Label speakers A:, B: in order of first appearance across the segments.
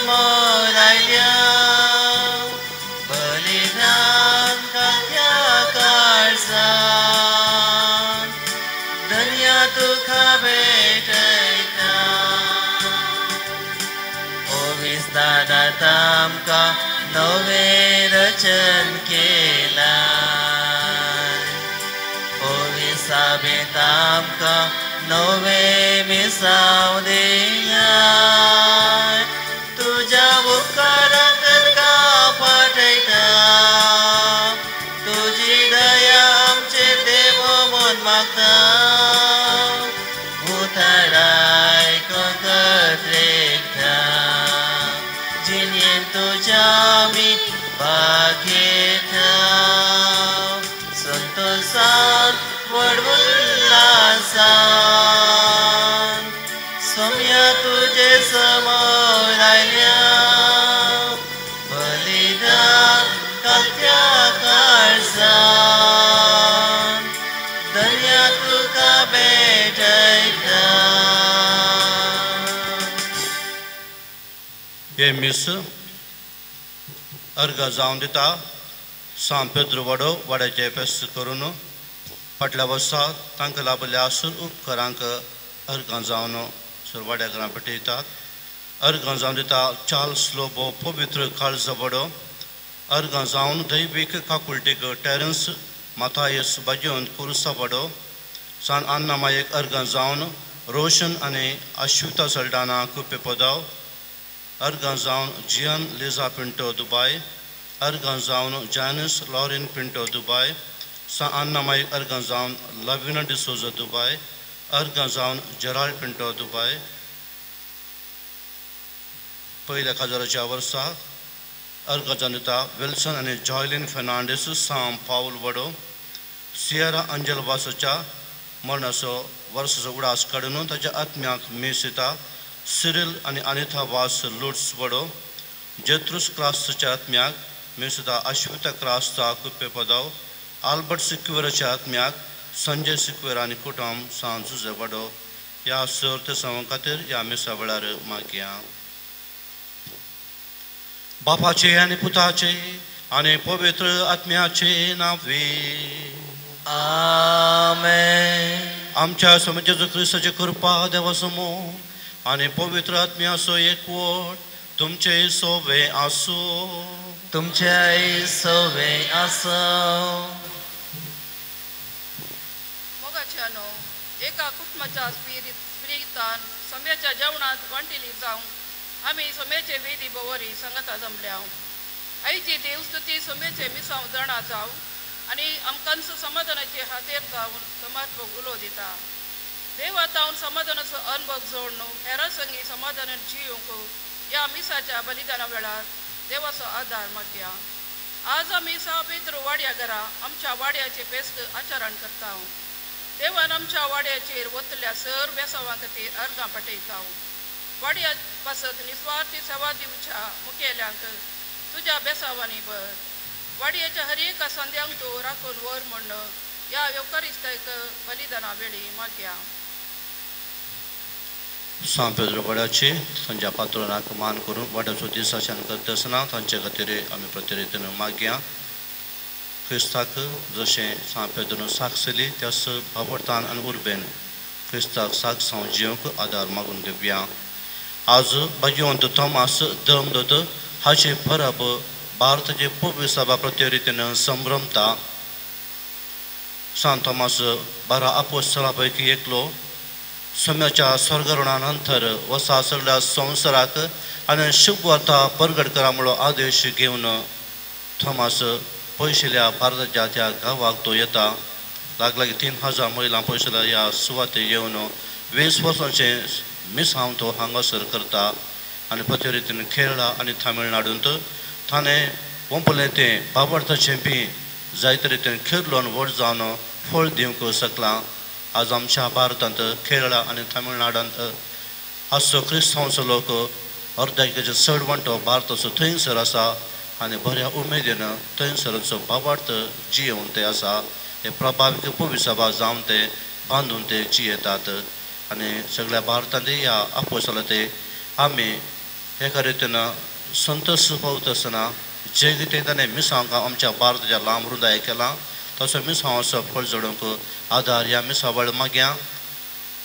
A: समोर आयल्या बलिदान कात्या काळजान धन्या तुका भेटयता. ओ विस्तारात आमकां नवें रचन केलां, ओ विसाबेंत आमकां नवें मिसांव दिलां. तुज्या उपकाराक गांव पाठयता, तुजी दया आमचेर देव म्हूण मागता. उतराय ककत रेखता जिणेन तुज्या आमी भाग घेता. संतोषान व्हड उल्हासान सोम्या तुजे समोर आयल्या बलिदान कालत्या काळजान दर्या तुका भेटयता.
B: हे मीस अर्घ जावन दिता सांत पेद्रू वडो वाड्याचे फेस्त करून फाटल्या वर्सा तांकां लाभल्या आसून उपकरांक अर्घां जावन सरवाड्या घरां पेटयतात. अर्घां जावन दिता चार्ल्स लोबो पवित्र काळजा वडो. अर्घां जावन दैवीक काकुळटीक टेरन्स माथायस बाजून कुरुसा वडो. सान आन्ना मायक अर्घां जावन रोशन आनी अश्विता सल्डाना कुपे पदाव. अर्घां जावन जियन लिजा पिंटो दुबाय. अर्घां जावन जॅनिस लॉरेन पिंटो दुबाय. सा आन्ना माईक अर्घां जावन लविना डिसोजा दुबाय. अर्घां जावन जेराल्ड पिंटो दुबाय. पयल्या खाजराच्या वर्सा अर्घां जावन दिता विल्सन आनी जॉयलीन फेर्नांडीस साम पावल वडो. सियरा अंजल वासाच्या मरणाचो वर्साचो उडास काडून ताच्या आत्म्याक मीस दिता सिरील आनी अनिथा वास लुट्स वडो. जेत्रूस क्रास्तच्या आत्म्याक मीस दिता अश्विता क्रास्ता कुप्पे पदाव. आल्बर्ट सिक्वेराच्या आत्म्याक संजय सिक्वेर आनी कुटुंब सांत जुजे वडो. ह्या सर्त सवां खातीर ह्या मिसा वेळार मागया. बापाचे आनी पुताचे आनी पवित्र आत्म्याचे नांवे
A: आमेन.
B: आमच्या समजेचो क्रिस्ताची कृपा देवाचो मोग आनी पवित्र आत्म्याचो एकवट तुमचे सोवे आसूं.
A: तुमच्याय सोवे आसूं.
C: मोगाच्यानो एका कुटुंबाच्या स्पिरितान सम्याच्या जेवणांत वांटिली जावं आमी सोम्याचे वेदी भोवरी संगता जमल्या. आईची देवस्तुती सोम्याचे मिसांव जाणा जावं आनी आमकांच समाधानाचे हातेर जावन समाज उलो दिता. देवा तावन समाधानाचो अनुभव जोडून हेरां संगी समाधानान जिवंक ह्या मिसाच्या बलिदाना वेळार देवाचो आदार मागया. आज आमी सा पेद्रू वाड्या घरा आमच्या वाड्याचे फेस्त आचरण करता. देवान आमच्या वाड्याचेर वतल्या सर बेसांवां खातीर अर्गां पाठयता. वाड्या पासत निस्वार्थी सेवा दिवच्या मुखेल्यांक तुज्या बेसांवांनी भर. वाडयेच्या हर एका संद्यांक तूं राखून व्हर म्हण ह्या येवकारिस्ताक बलिदाना वेळी मागया.
B: सांत पेद्रू वाड्याचे तांच्या पात्रांक मान करून वाड्याचो दीस आचरण करता आसतना तांचे खातीर आमी प्रतिरितीन मागया. क्रिस्ताक जशें सांत पेद्रून साक्ष दिली त्याच भावर्थान आनी उर्बेन क्रिस्ताक साक्ष हांव जिवंक आदार मागून घेवया. आज भाग्यवंत थॉमास दमदत्त हाचे परब भारताचे पवित्र सभा प्रतिरितीन संभ्रमता. सांत थॉमास 12 आपोस्तलां पैकी एकलो. सम्याच्या स्वर्गारोहणा नंतर वसा सगळ्या संवसाराक आनी शुभवार्ता परगट करा म्हणलो आदेश घेवन थॉमास पयशिल्ल्या भारताच्या त्या गांवाक तो येता. लागलागी 3000 महिलां पयशिल्ल्या ह्या सुवातेर येवन 20 वर्सांचें मिसांव तो हांगासर करता आनी पत्यो रितीन केरळा आनी तामिळनाडूंत ताणें वंपलें तें बाबर्थाचें बी जायते रितीन खेरलोन व्हड जावन फळ दिवंक शकलां. आज आमच्या भारतांत केरळा आनी तामिळनाडांत आजचो क्रिस्तांवचो लोक अर्द्याचे चड वांटो भारताचो थंयसर आसा आनी बऱ्या उमेदीन थंयसरचो भावार्थ जियेवन ते आसा. हे प्रभावीक पविसभा जावन ते बांदून ते जियेतात आनी सगळ्या भारतांत ह्या आपोसला ते आमी एका रितीन संतोश पावता आसतना जे कितें ताणें मिसांक आमच्या भारताच्या लांब रुंदाय केलां तसो मिसांवाचो फळ जोडूंक आदार ह्या मिसा वेळ मागया.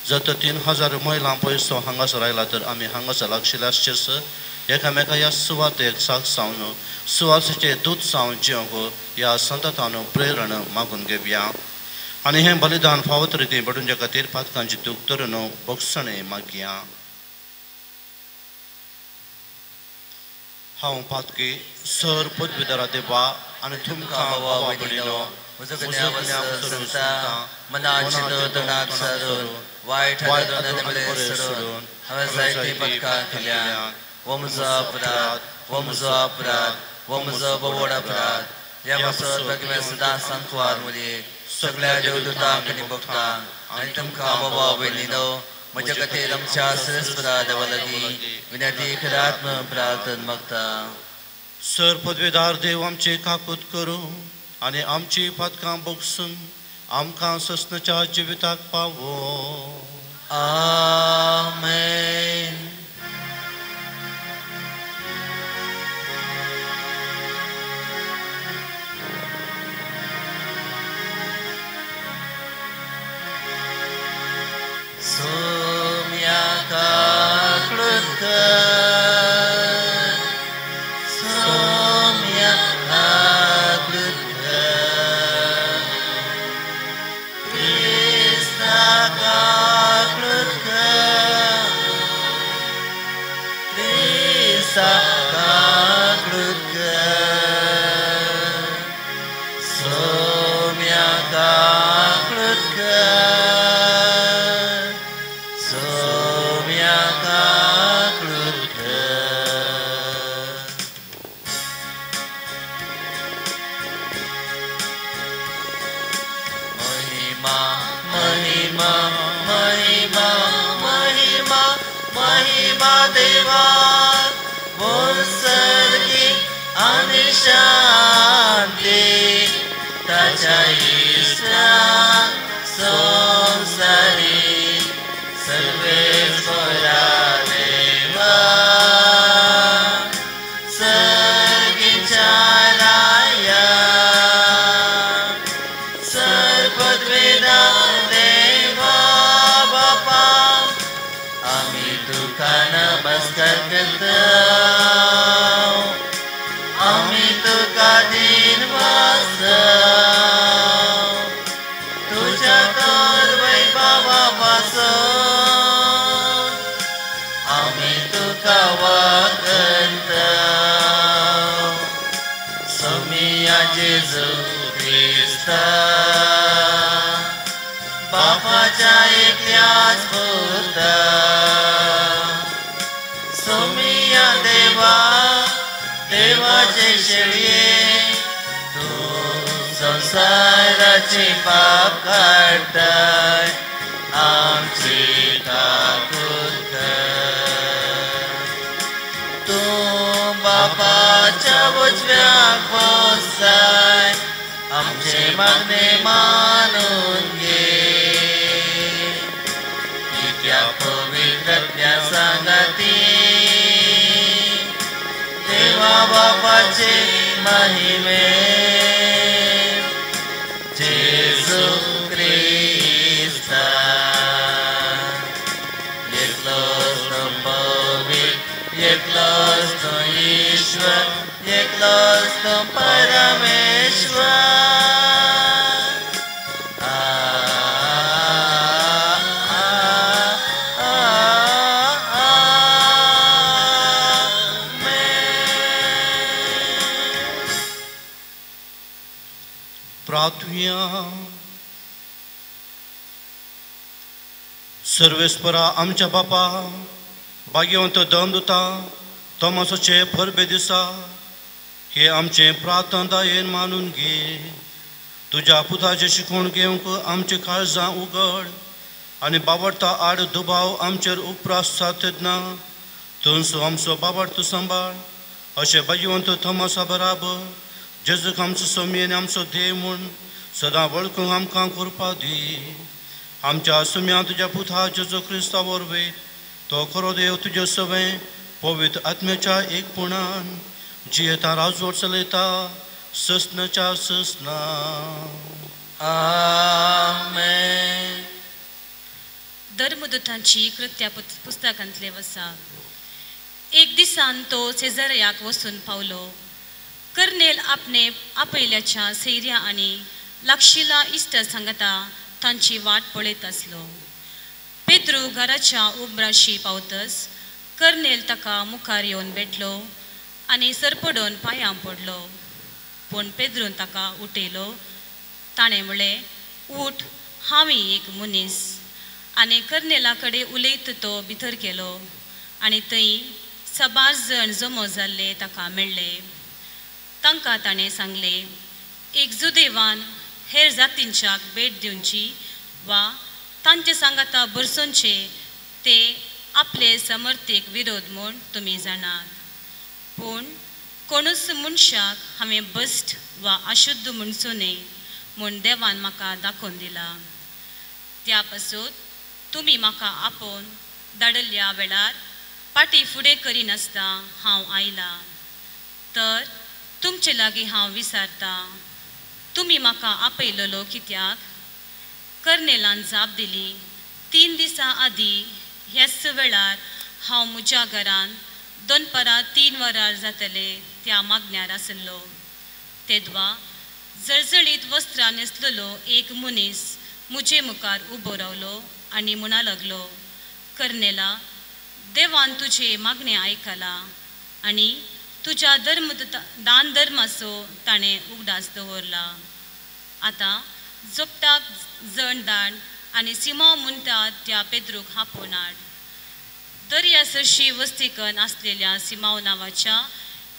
B: जर तर 3000 मैलां पयसो हांगासर आयला तर आमी हांगासर लागशिल्ले आसचेच एकामेका ह्या सुवातेक साक सावन सुवातेचे दूत सावन जिवंक ह्या संततान प्रेरण मागून घेवया आनी हें बलिदान फावत रितीन भेटोवच्या खातीर पातकांची दूख धरून भोगसणें मागया. हांव पातकी सर पदवीधरा देवा आनी तुमकां बाबा भयणीनो
A: वायट हांवें जायतीं पदकां केल्या. हो म्हजो अपराध, हो म्हजो अपराध, हो म्हजो बोवड अपराध. ह्या पासत भगवे सदां सांकवार मुली सगळ्या देवदूतांक आनी भक्तांक आनी तुमकां बाबा भयणीनो म्हज्या खातीर आमच्या सरस्परा देवा लागीं विनंती करात म्हूण प्रार्थना मागता.
B: सर पदवीदार देव आमची काकूत करूं आनी आमची पातकां भोगसून आमकां सस्नाच्या जिविताक पावो.
A: आमेन. सोम्या काकळूत कर, सोम्या काकळूत कर, क्रिस्ता काकळूत कर, क्रिस्ता काकळूत कर, सोम्या काकळूत कर, सोम्या काकळूत कर. महिमा महिमा महिमा महिमा महिमा देवा बोलसर्गी आनी शांती ताच्या इश्टाक संवसारी सर्वेस्परा देवा सर्गीच्या राया सर्वद्वेदा देवा बापा आमी तुका नमस्कार करता, आमी तुका दिनवासा, तुज्या तर वैभवा पासून आमी तुका वागता. सोमिया जेजू क्रिस्ता बापाच्या एकल्याच पुता, सोमिया देवा देवाचे शेळये तूं संवसाराचे पाप काडटाय आमची काकूत कर. तूं बापाच्या उजव्याक बसाय आमचे मागणे मानून घे. कित्याक पवित्रत्या सांगाती देवा बापाचे महिमे जेजू क्रिस्ता एकलोच तो पवित्र, एकलोच तो ईश्वर, एकलोच तो परमेश्वर. आ आ आ आमेन.
B: प्रार्थुया. सर्वेस्परा आमच्या बापा भाग्यवंत दमदुता तोमासाचे परबे दिसा हे आमचे प्रार्थनादायेन मानून घे. तुज्या पुताचें शिकवण घेवंक आमची काळजां उगड आनी बाबडता आड दुबाव आमचेर उपरासता तेन्ना तूंच आमचो बाबडतो सांबाळ. अशें भाग्यवंत थोमासा बराबर जेजूक आमचो स्वामी आनी आमचो देव म्हूण सदां वळखूंक आमकां कृपा दी. आमच्या सुम्या तुज्या पुता जेजू क्रिस्ता वरवीं तो खरो देव तुजे सवें पवित्र आत्म्याच्या एकपणान जियेता राजवट चलयता ससनाच्या ससना.
A: आमेन.
D: धर्मदूतांची कृत्या पुस्तकांतले वसा. एक दिसान तो सेजारयाक वचून पावलो. कर्नेल आपणे आपयल्याच्या सैर्या आनी लागशिला इश्ट सांगता तांची वाट पळयत आसलो. पेद्रू घराच्या उब्राशी पावतच कर्नेल ताका मुखार येवन भेटलो आनी सरपडून पांयां पडलो. पूण पेद्रून ताका उठयलो. ताणें म्हणलें, उठ, हांवूय एक मनीस. आनी कर्नेला कडेन उलयत तो भितर गेलो आनी थंय साबार जण जमो जाल्ले ताका मेळ्ळे. तांकां ताणें सांगलें, एक जुदेवान हेर जातींच्याक भेट दिवची वा तांचे सांगाता बरसोनचे ते आपले समर्थेक विरोध म्हूण तुमी जाणात. पूण कोणूच मनशाक हांवें भश्ट वा अशुद्ध म्हणचो न्हय म्हूण देवान म्हाका दाखोवन दिला. त्या पासून तुमी म्हाका आपोवन धाडिल्ल्या वेळार फाटी फुडें करिनासतना हांव आयला. तर तुमचे लागीं हांव विचारता, तुमी म्हाका आपयलेलो कित्याक? कर्नेलान जाप दिली, 3 दिसां आदीं ह्याच वेळार हांव म्हज्या घरान दनपारां 3 वरां जातले त्या मागण्यार आसलो. तेदवा जळजळीत वस्त्रां न्हेसलेलो एक मनीस म्हजे मुखार उबो रावलो आनी म्हणा लागलो, कर्नेला, देवान तुजें मागणें आयकलां आनी तुज्या धर्म दान धर्माचो ताणें उगडास दवरला. आतां जोपटाक जण दाण आनी सिमांव म्हणटा त्या पेद्रूक आपोवन हाड. दर्या सरशी वस्तीकन आसलेल्या सिमांव नांवाच्या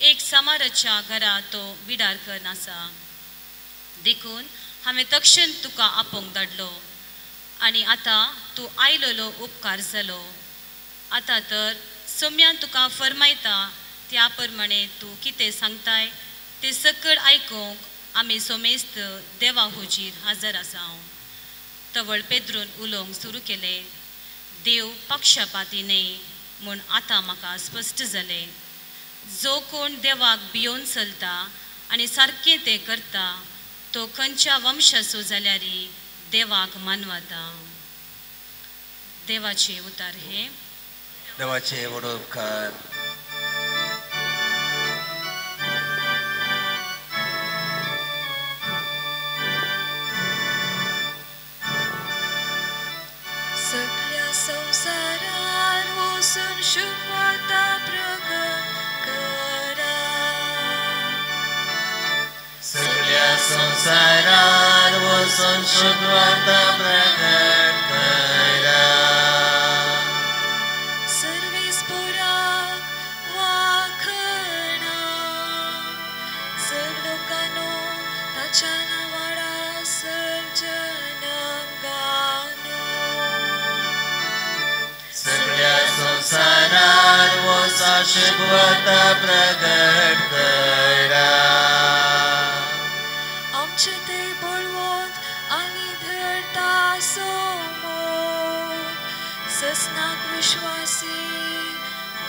D: एक सामाराच्या घरा तो बिडार करून आसा. देखून हांवें तक्षण तुका आपोवंक धाडलो आनी आतां तूं आयलेलो उपकार जालो. आतां तर सोम्यान तुका फरमायता त्या प्रमाणे तूं कितें सांगताय तें सकळ आयकूंक आमी सोमेस्त देवा हुजीर हजर आसा. तवळ पेद्रून उलोवंक सुरू केलें, देव पक्षपाती न्हय म्हूण आतां म्हाका स्पश्ट जालें. जो कोण देवाक भियोवन चलता आनी सारकें तें करता तो खंयच्या वंशाचो जाल्यारय देवाक मानवता. देवाचे उतार हे.
A: देवाचे व्हड उपकार.
E: सगळ्या संवसारार वचून शुभवार्ता प्रगट करा.
A: सगळ्या संवसारार वचून शुभवार्ता प्रगट करा.
E: सर्वेस्पोराक वाखणा, सर्व लोकांनो ताच्या नांवाडा सर्जनांगानो.
A: सगळ्या संवसारार वचून शुभवार्ता प्रगट करा.
E: आमचे ते बळवंत आनी धरता समोर, ससनाक विश्वासी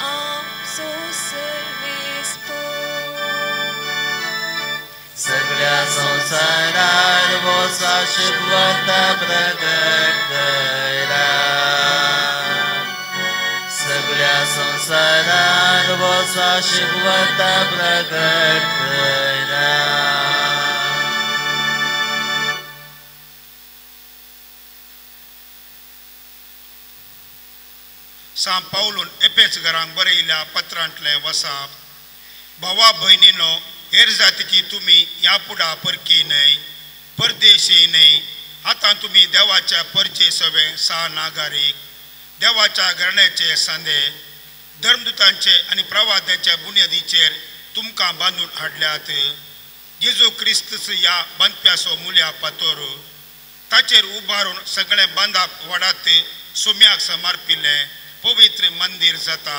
E: आमचो सर्वेस्पोर.
A: सगळ्या संवसारार वचून शुभवार्ता प्रगट करा. सगळ्या संवसारार वचून शुभवार्ता प्रगट करा.
F: सांत पावलून एपेस घरांक बरयल्या पत्रांतलें वसाप. भावा भयणीनो, हेर जातीची तुमी ह्या पुडा परकी न्हय, परदेशी न्हय. आतां तुमी देवाच्या परचे सवे सा नागारीक, देवाच्या घराण्याचे सांदे, धर्मदूतांचे आनी प्रवाद्यांच्या बुन्यादीचेर तुमकां बांदून हाडल्यात. जेजू क्रिस्तूच ह्या बांदप्याचो मुल्या पातोर, ताचेर उबारून सगळें बांदाप वाडात सोम्याक समर्पिल्लें पवित्र मंदीर जाता.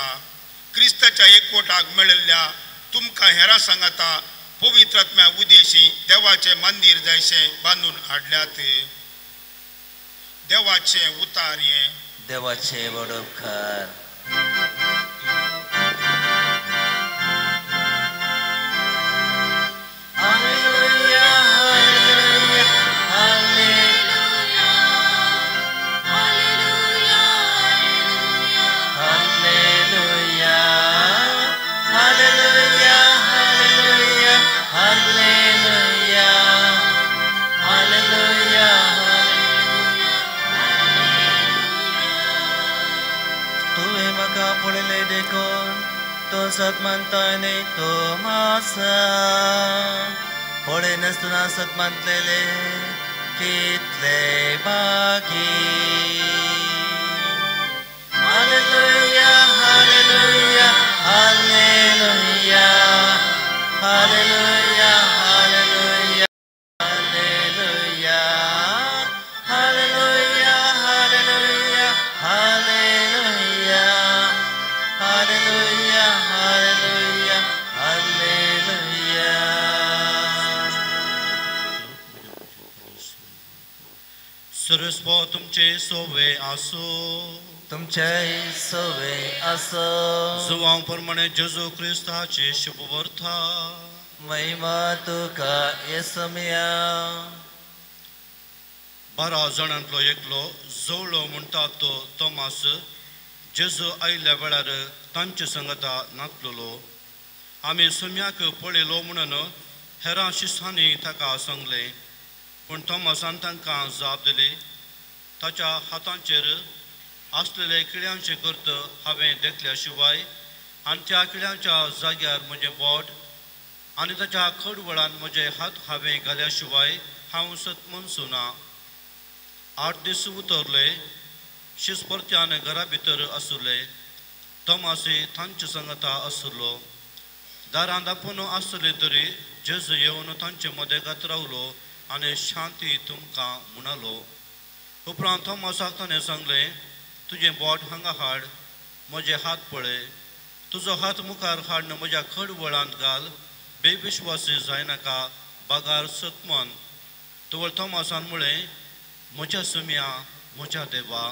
F: क्रिस्ताच्या एकवटाक मेळिल्ल्या तुमकां हेरां सांगाता पवित्र आत्म्या उदेशी देवाचें मंदीर जायशें बांदून हाडल्यात. देवाचें उतार हें.
A: देवाचे व्हड उपकार. आमकां पळयलें देखून तूं सत मानताय न्ही तोमासा, पळयनासतना सत मानतले कितले बागी. Hallelujah, hallelujah, hallelujah, hallelujah, hallelujah, hallelujah, hallelujah, hallelujah, hallelujah, hallelujah, hallelujah, hallelujah.
B: सर्वस्व तुमचे सोवे आसो,
A: तुमचे सोवे आसो.
B: जुवां प्रमाणे जेजू क्रिस्ताची शुभवर्था.
A: महिमा तुका येसमया.
B: 12 जाणांतलो एकलो जोवळो म्हणटा तो तोमास जेजू आयिल्ल्या वेळार तांचे संगता नातलेलो. आमी सुम्याक पळयलो म्हणून हेरां शिसांनी ताका सांगलें, पूण तोमासान तांकां जाप दिली, ताच्या हातांचेर आसलेले किड्यांचे गर्त हांवें देखल्या शिवाय आनी त्या किड्यांच्या जाग्यार म्हजें बोट आनी ताच्या खडवळान म्हजे हात हांवें घाल्या शिवाय हांव सत मनसू ना. 8 दीस उतरले, शीस परत्यान घरा भितर आसुले. तोमासी तांचे संगता आसलो. दारां दापून आसले तरी जेजू येवन तांचे मदेगात रावलो आनी शांती तुमकां म्हणालो. उपरांत थॉमसाक ताणें सांगलें, तुजें बोट हांगा हाड, म्हजे हात पळय, तुजो हात मुखार हाडून म्हज्या खडवळांत घाल, बेविश्वासी जायनाका, बागार सतमन. तवळ थॉमसान म्हळें, म्हज्या सुम्या, म्हज्या देवा.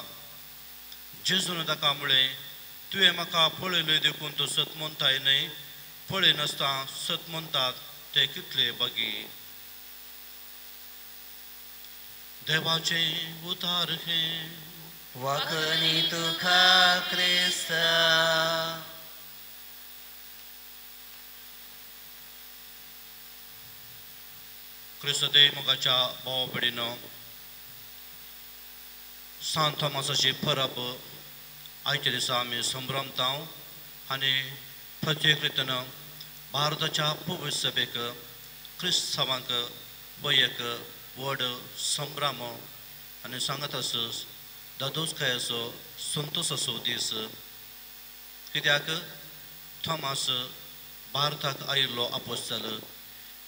B: जेजून ताका म्हळें, तुवें म्हाका पळयलें देखून तूं सत म्हणटाय न्हय, पळयनासतना सत म्हणटात ते कितले बागी. देवाचें उतार हें.
A: वाखणी तुका क्रिस्ता.
B: क्रिस्त देव मोगाच्या भाव भयणीनो, सांत थॉमसाची परब आयच्या दिसा आमी संभ्रमता आनी प्रत्येक रितीन भारताच्या पवित्र सभेक क्रिस्तांवांक हो एक व्हड संभ्रम आनी सांगत आसा दादोसकायेचो संतोसाचो दीस. कित्याक थॉमस भारताक आयिल्लो आपोस्तल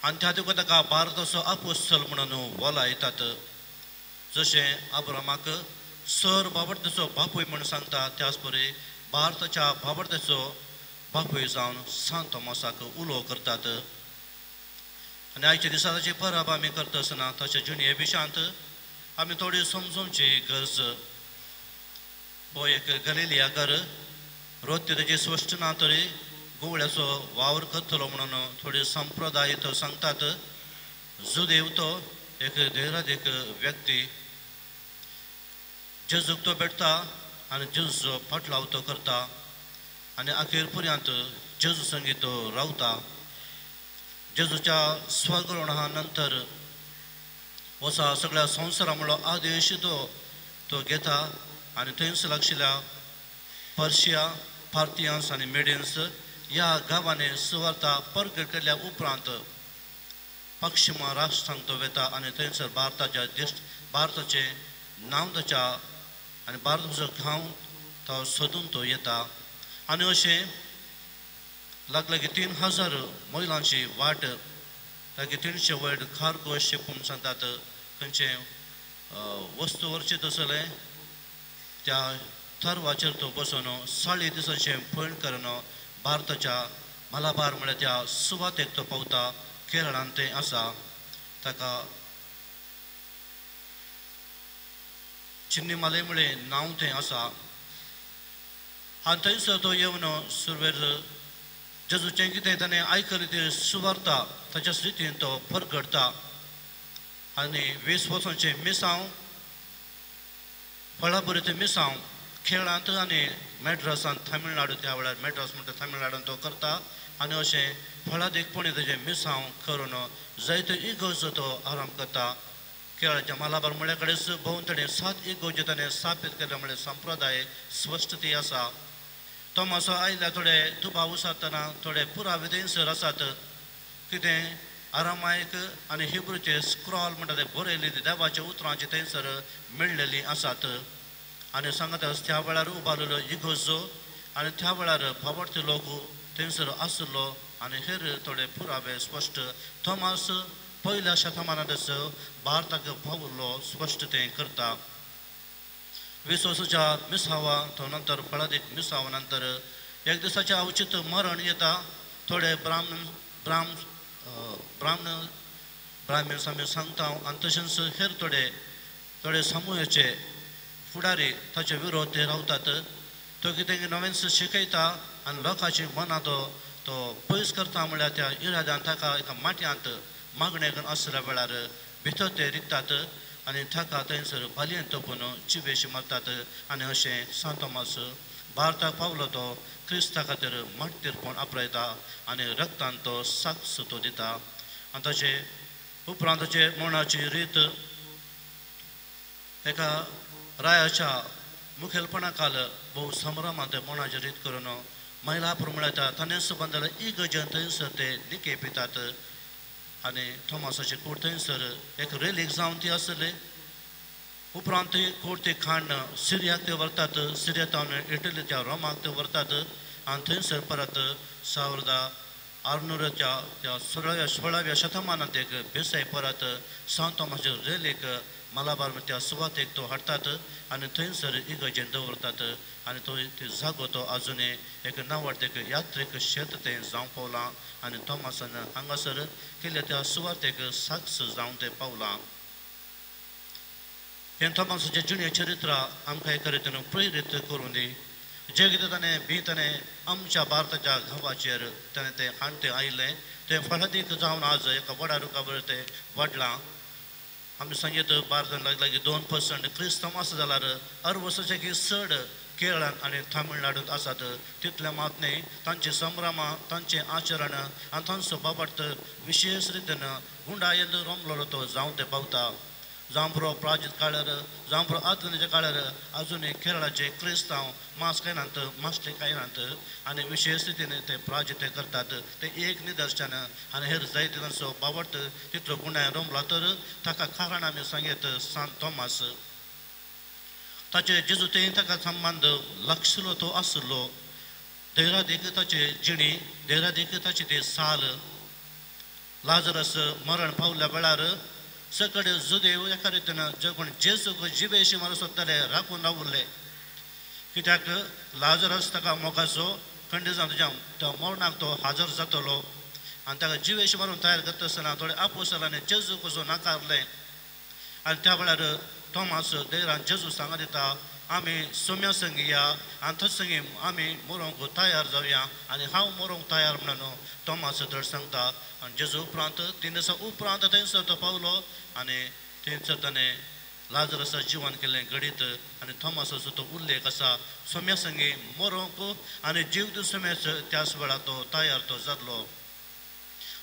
B: आनी त्या देखून ताका भारताचो आपोस्तल म्हणून वलायतात. जशें आब्रामाक सर बाबडत्याचो बापूय म्हूण सांगता, त्याच परी भारताच्या बाबडत्याचो बापूय जावन सांत थॉमसाक उलो करतात. आनी आयच्या दिसा ताची परब आमी करता आसतना ताच्या जिणे विशांत आमी थोडी समजोवची गरज. हो एक गलिलियाकर रोत्य ताची स्पश्ट ना तरी गोवळ्याचो वावर करतलो म्हणून थोडे संप्रदाय तो सांगतात. जुदेव तो एक धैर्याद एक व्यक्ती, जेजूक तो भेटता आनी जेजूचो फाटलाव तो करता आनी अखेर पर्यंत जेजू संगी तो रावता. जेजूच्या स्वर्गरोहणा नंतर वसा सगळ्या संवसारा म्हणलो आदेश तो तो घेता आनी थंयच लागशिल्ल्या पर्शिया, पार्थियन्स आनी मेडियन्स ह्या गांवांनी सुवार्ता परगट केल्या उपरांत पश्चिम राष्ट्रांक तो वेता आनी थंयसर भारताच्या देश भारताचें नांव ताच्या आनी भारताचो गांव तो सोदून तो येता. आनी अशें लागलागी 3000 मैलांची वाट, लागीं 300 वयर कार्गो शिप म्हूण सांगतात, खंयचें वस्तू व्हरचें तसलें त्या थर्वाचेर तो बसून 40 दिसांचें पयण करून भारताच्या मलाबार म्हळ्यार त्या सुवातेक तो पावता. केरळांत तें आसा. ताका चिन्नीमाले म्हळें नांव तें आसा. आनी थंयसर तो येवन सुरवेर जेजूचें कितें ताणें आयकलें तें सुवार्ता ताच्या रितीन तो परगटता आनी 20 वर्सांचें मिसांव फळाबरीचें मिसांव खेळांत आनी मॅड्रासांत तामिळनाडू, त्या वेळार मॅड्रास म्हणटा तामिळनाडून तो करता आनी अशें फळादीकपणी ताजें मिसांव करून जायते इगर्ज तो आराम करता. केरळाच्या मालाबार म्हळ्या कडेन भोंवतणी 7 इगर्ज्यो ताणें स्थापीत केल्या म्हळ्यार संप्रदाय स्पश्टती आसा. तोमासो आयल्या थोडे दुबाव उसातना थोडे पुरावे थंयसर आसात. कितें आरामायक आनी हिब्रूचे स्क्रॉल म्हणटा ते बरयल्ली देवाच्या उतरांची थंयसर मेळ्ळेली आसात. आनी सांगता त्या वेळार उबारलेलो इगोजो आनी त्या वेळार भावार्थी लोक थंयसर आसलो आनी हेर थोडे पुरावे स्पश्ट थॉमास पयल्या शतमानांतच भारताक पावल्लो स्पश्ट तें करता. विश्वासाच्या मिसावा तो नंतर फळादीक मिसावा नंतर एक दिसाचें अवचित मरण येता. थोडे ब्राह्मण ब्राह्म ब्राह्मण ब्राह्मण आमी सांगता आनी तशेंच हेर थोडे थोडे समुहाचे फुडारी ताचे विरोध ते रावतात. तो कितें नवेंच शिकयता आनी लोकांची मनां तो तो पयस करता म्हणल्यार त्या इराद्यान ताका एका माटयांत मागणेक आसल्या वेळार भितर ते रिगतात आनी ताका थंयसर भालयेन तोपून जिवेशी मारतात. आनी अशें सांत तोमास भारताक पावलो तो क्रिस्ता खातीर मार्टीरपण आपरायता आनी रक्तान तो साक्ष तो दिता. आनी ताचे उपरांत ताचे मरणाची रीत एका रायाच्या मुखेलपणा खाल भोव संभ्रमांत मरणाची रीत करून महिला म्हळ्यार ताणें बांदले इगर्जेन थंयसर ते निके पितात. आनी थॉमासाची कूड थंयसर एक रेलीक जावन ती आसली. उपरांत ती कूड ती खाण सिरियाक ते व्हरतात. सिरिया इटलीच्या रोमाक ते व्हरतात आनी थंयसर परत 1600च्या त्या 16व्या शतमानांत एक बेसाय परत सांत तोमासचे रेलीक मलाबार त्या सुवातेक तो हाडटात आनी थंयसर इगर्जेन दवरतात. आनी तो जागो तो आजुनूय एक नांवाडतेक यात्रीक शेत तें जावंक पावलां आनी थॉमासान हांगासर केल्ल्या त्या सुवातेक साक्ष जावन तें पावलां. हें थॉमासाचें जिणे चरित्र आमकां एका रितीन प्रेरीत करूं दी. जें कितें ताणें बी ताणें आमच्या भारताच्या गांवाचेर ताणें तें हाणतें आयलें तें फळादीक जावन आज एका व्हडा रुखा बरें तें वाडलां. आमी सांगीत भारतान लागीं लागीं 2% क्रिस्तांव आसा जाल्यार अर्वसाचे की चड केरळांत आनी तामिळनाडूंत आसात. तितलें मात न्हय, तांची संभ्रमां तांचें आचरण आनी तांचो बाबत विशेश रितीन गुंडायेन रोमलो तो जावन ते पावता. जांभरो प्राचीन काळार जांभरो आधुनीच्या काळार आजुनूय केरळाचे क्रिस्तांव मांस खायनात मासले खायनात आनी विशेश रितीन ते प्राजित करतात. तें एक निदर्शन आनी हेर जायते तांचो बाबत तितलो गुंडायेन रोमला तर ताका कारण आमी सांगीत सांत तोमास ताचे जेजू ताका संबंद लागशिल्लो तो आसलो. धैरादीक ताचे जिणी धैरादीक ताची ती साल लाजरस मरण पावल्या वेळार सगळे जुदेव एका रितीन जे कोण जेजूक जिवेशी मारूंक सोदताले राखून रावुल्ले. कित्याक लाजरस ताका मोगाचो खंडीजान तुज्या त्या मरणाक तो हाजर जातलो आनी ताका जिवेशी मारून तयार करता आसतना थोडे आपोसलांनी जेजूक कसो नाकारलें. आनी त्या वेळार थॉमास धैर्यान जेजू सांगा दिता आमी सोम्या संगी या आनी थंय संगी आमी मरोंक तयार जावया आनी हांव मरोंक तयार म्हणून थॉमास धड सांगता. आनी जेजू उपरांत 3 दिसां उपरांत थंयसर तो पावलो आनी थंयसर ताणें लाजरसा जिवन केल्लें घडीत. आनी थॉमासाचो तो उल्लेख आसा सोम्या संगी मरोंक आनी जीव दिवं त्याच वेळार तो तयार तो जातलो.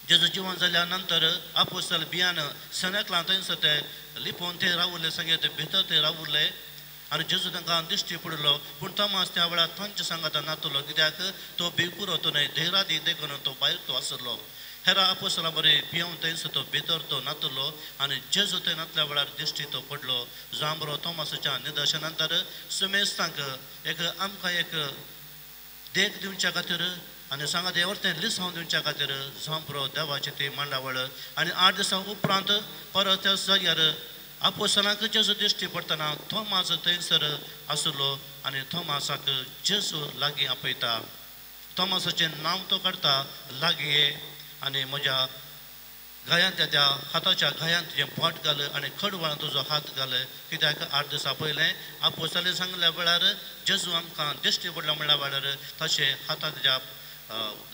B: जेजू जिवन जाल्या नंतर आपोसल बियान सनकलां थंयसर ते लिपोवन ते रावुल्ले सांगे भितर ते रावुल्ले आनी जेजू तांकां दिश्टी पडलो. पूण थॉमास त्या वेळार तांचे सांगाता नातलो कित्याक तो भिकुरो तो न्हय धैरादी देखून तो भायर तो आसलो. हेरा आपोसला बरें भियोवन थंयसर तो भितर तो नातलो आनी जेजू थंय नातल्या वेळार दिश्टी तो पडलो. जांबरो थॉमासाच्या निदर्शनांतर सुमेस्तांक एक आमकां एक देख दिवच्या खातीर आनी सांगा देवर तें लिसांव दिवच्या खातीर जांबरो देवाची ती मांडावळ. आनी 8 दिसां उपरांत परत त्या जाग्यार आपोसलांक जेजू दिश्टी पडटना थॉमास थंयसर आसलो आनी थॉमासाक जेजू लागीं आपयता. थॉमासाचें नांव तो काडटा लागीं ये आनी म्हज्या घायांत त्या हाताच्या घायांत तुजें बोट घाल आनी खडवळान तुजो हात घाल. कित्याक 8 दिसां पयलें आपोसाले सांगल्या वेळार जेजू आमकां दिश्टी पडला म्हणल्या वेळार ताचे हाताक त्या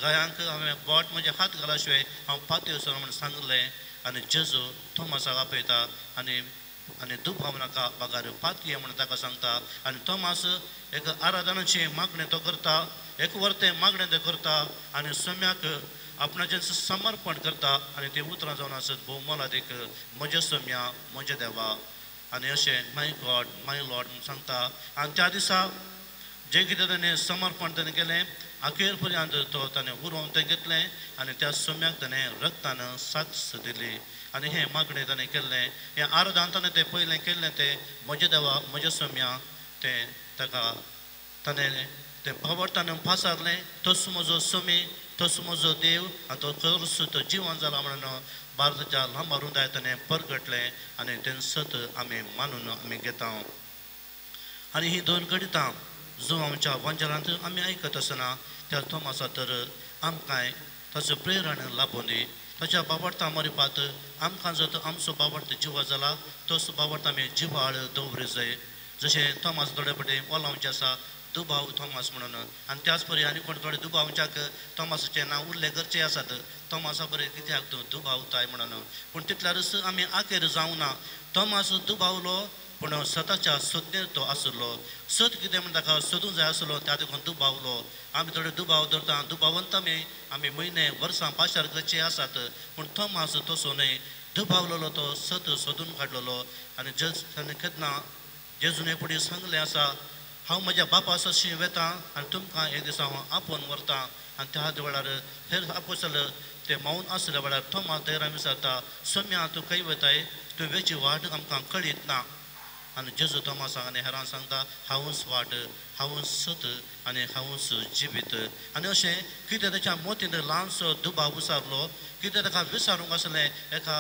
B: घायांक हांवें बोट म्हजे हात घाला शिवाय हांव पातयेवचो म्हूण सांगलें. आनी जेजू थॉमासाक आपयता आनी आनी दुबाव नाका बगार पातये म्हणून ताका सांगता. आनी थॉमास एक आराधनाची मागणें तो करता, एक वर्तें मागणें तो करता आनी सोम्याक आपणाचें समर्पण करता. आनी ती उतरां जावन आसत भोव मोलादीक म्हज्या सोम्या म्हज्या देवा आनी अशें माय गॉड माय लॉर्ड म्हूण सांगता. आनी त्या दिसा जें कितें ताणें समर्पण ताणें केलें अखेर पर्यंत तो ताणें उरोवन तें घेतलें आनी त्या सोम्याक ताणें रक्तान साक्ष दिली. आनी हें मागणें ताणें केल्लें, हें आराधन ताणें तें पयलें केल्लें तें म्हज्या देवा म्हज्या सोम्या तें ताका ताणें तें भावार्थान पासारलें. तोच म्हजो सोमी, तोच म्हजो देव आनी तो खरोच तो जिवन जाला म्हणून भारताच्या लांबा रुंदाय ताणें परगटलें आनी तें सत आमी मानून आमी घेता. आनी हीं दोन घडितां जो आमच्या वांजरांत आमी आयकत आसना त्या थोमासा तर आमकांय ताचो प्रेरण लाबून दी. ताच्या बाबार्था मरिपात आमकां जो आमचो बाबार्थ जिवा जाला तोच बाबार्थ आमी जिवाळ दवरी जाय. जशें थोमास थोडे पटे ओलावचें आसा दुबाव थोमास म्हणून, आनी त्याच परी आनी कोण थोडे दुबावच्याक थोमासाचें नांव उल्लेख करचे आसात, थोमासा बरें कित्याक तूं दुबावताय म्हणून. पूण तितल्यारच आमी आखेर जावना. थोमास दुबावलो पूण सताच्या सोदनेर तो आसलो. सत कितें म्हण ताका सोदूंक जाय आसलो, त्या देखून दुबावलो. आमी थोडे दुबाव धरता, दुबावंत आमी म्हयने वर्सां पाशार करचे आसात, पूण थोमास तसो न्हय. दुबावलेलो तो सत सोदून काडलेलो. आनी जज ताणें केन्ना जेजून हे फुडें सांगलें आसा, हांव म्हज्या बापा सशी वेता आनी तुमकां एक दिसा हांव आपोवन व्हरता. आनी त्या वेळार हेर आपोसल ते मौन आसल्या वेळार थोमास धैर्यान विचारता, सोम्या तूं खंय वताय, तूं वेची वाट आमकां कळीत ना. आनी जेजू थोमासाक आनी हेरांक सांगता, हांवूच वाट, हांवूच सत आनी हांवूच जिवीत. आनी अशें कितें ताच्या मोतींत ल्हानसो दुबाव विचारलो, कितें ताका विचारूंक आसलें एका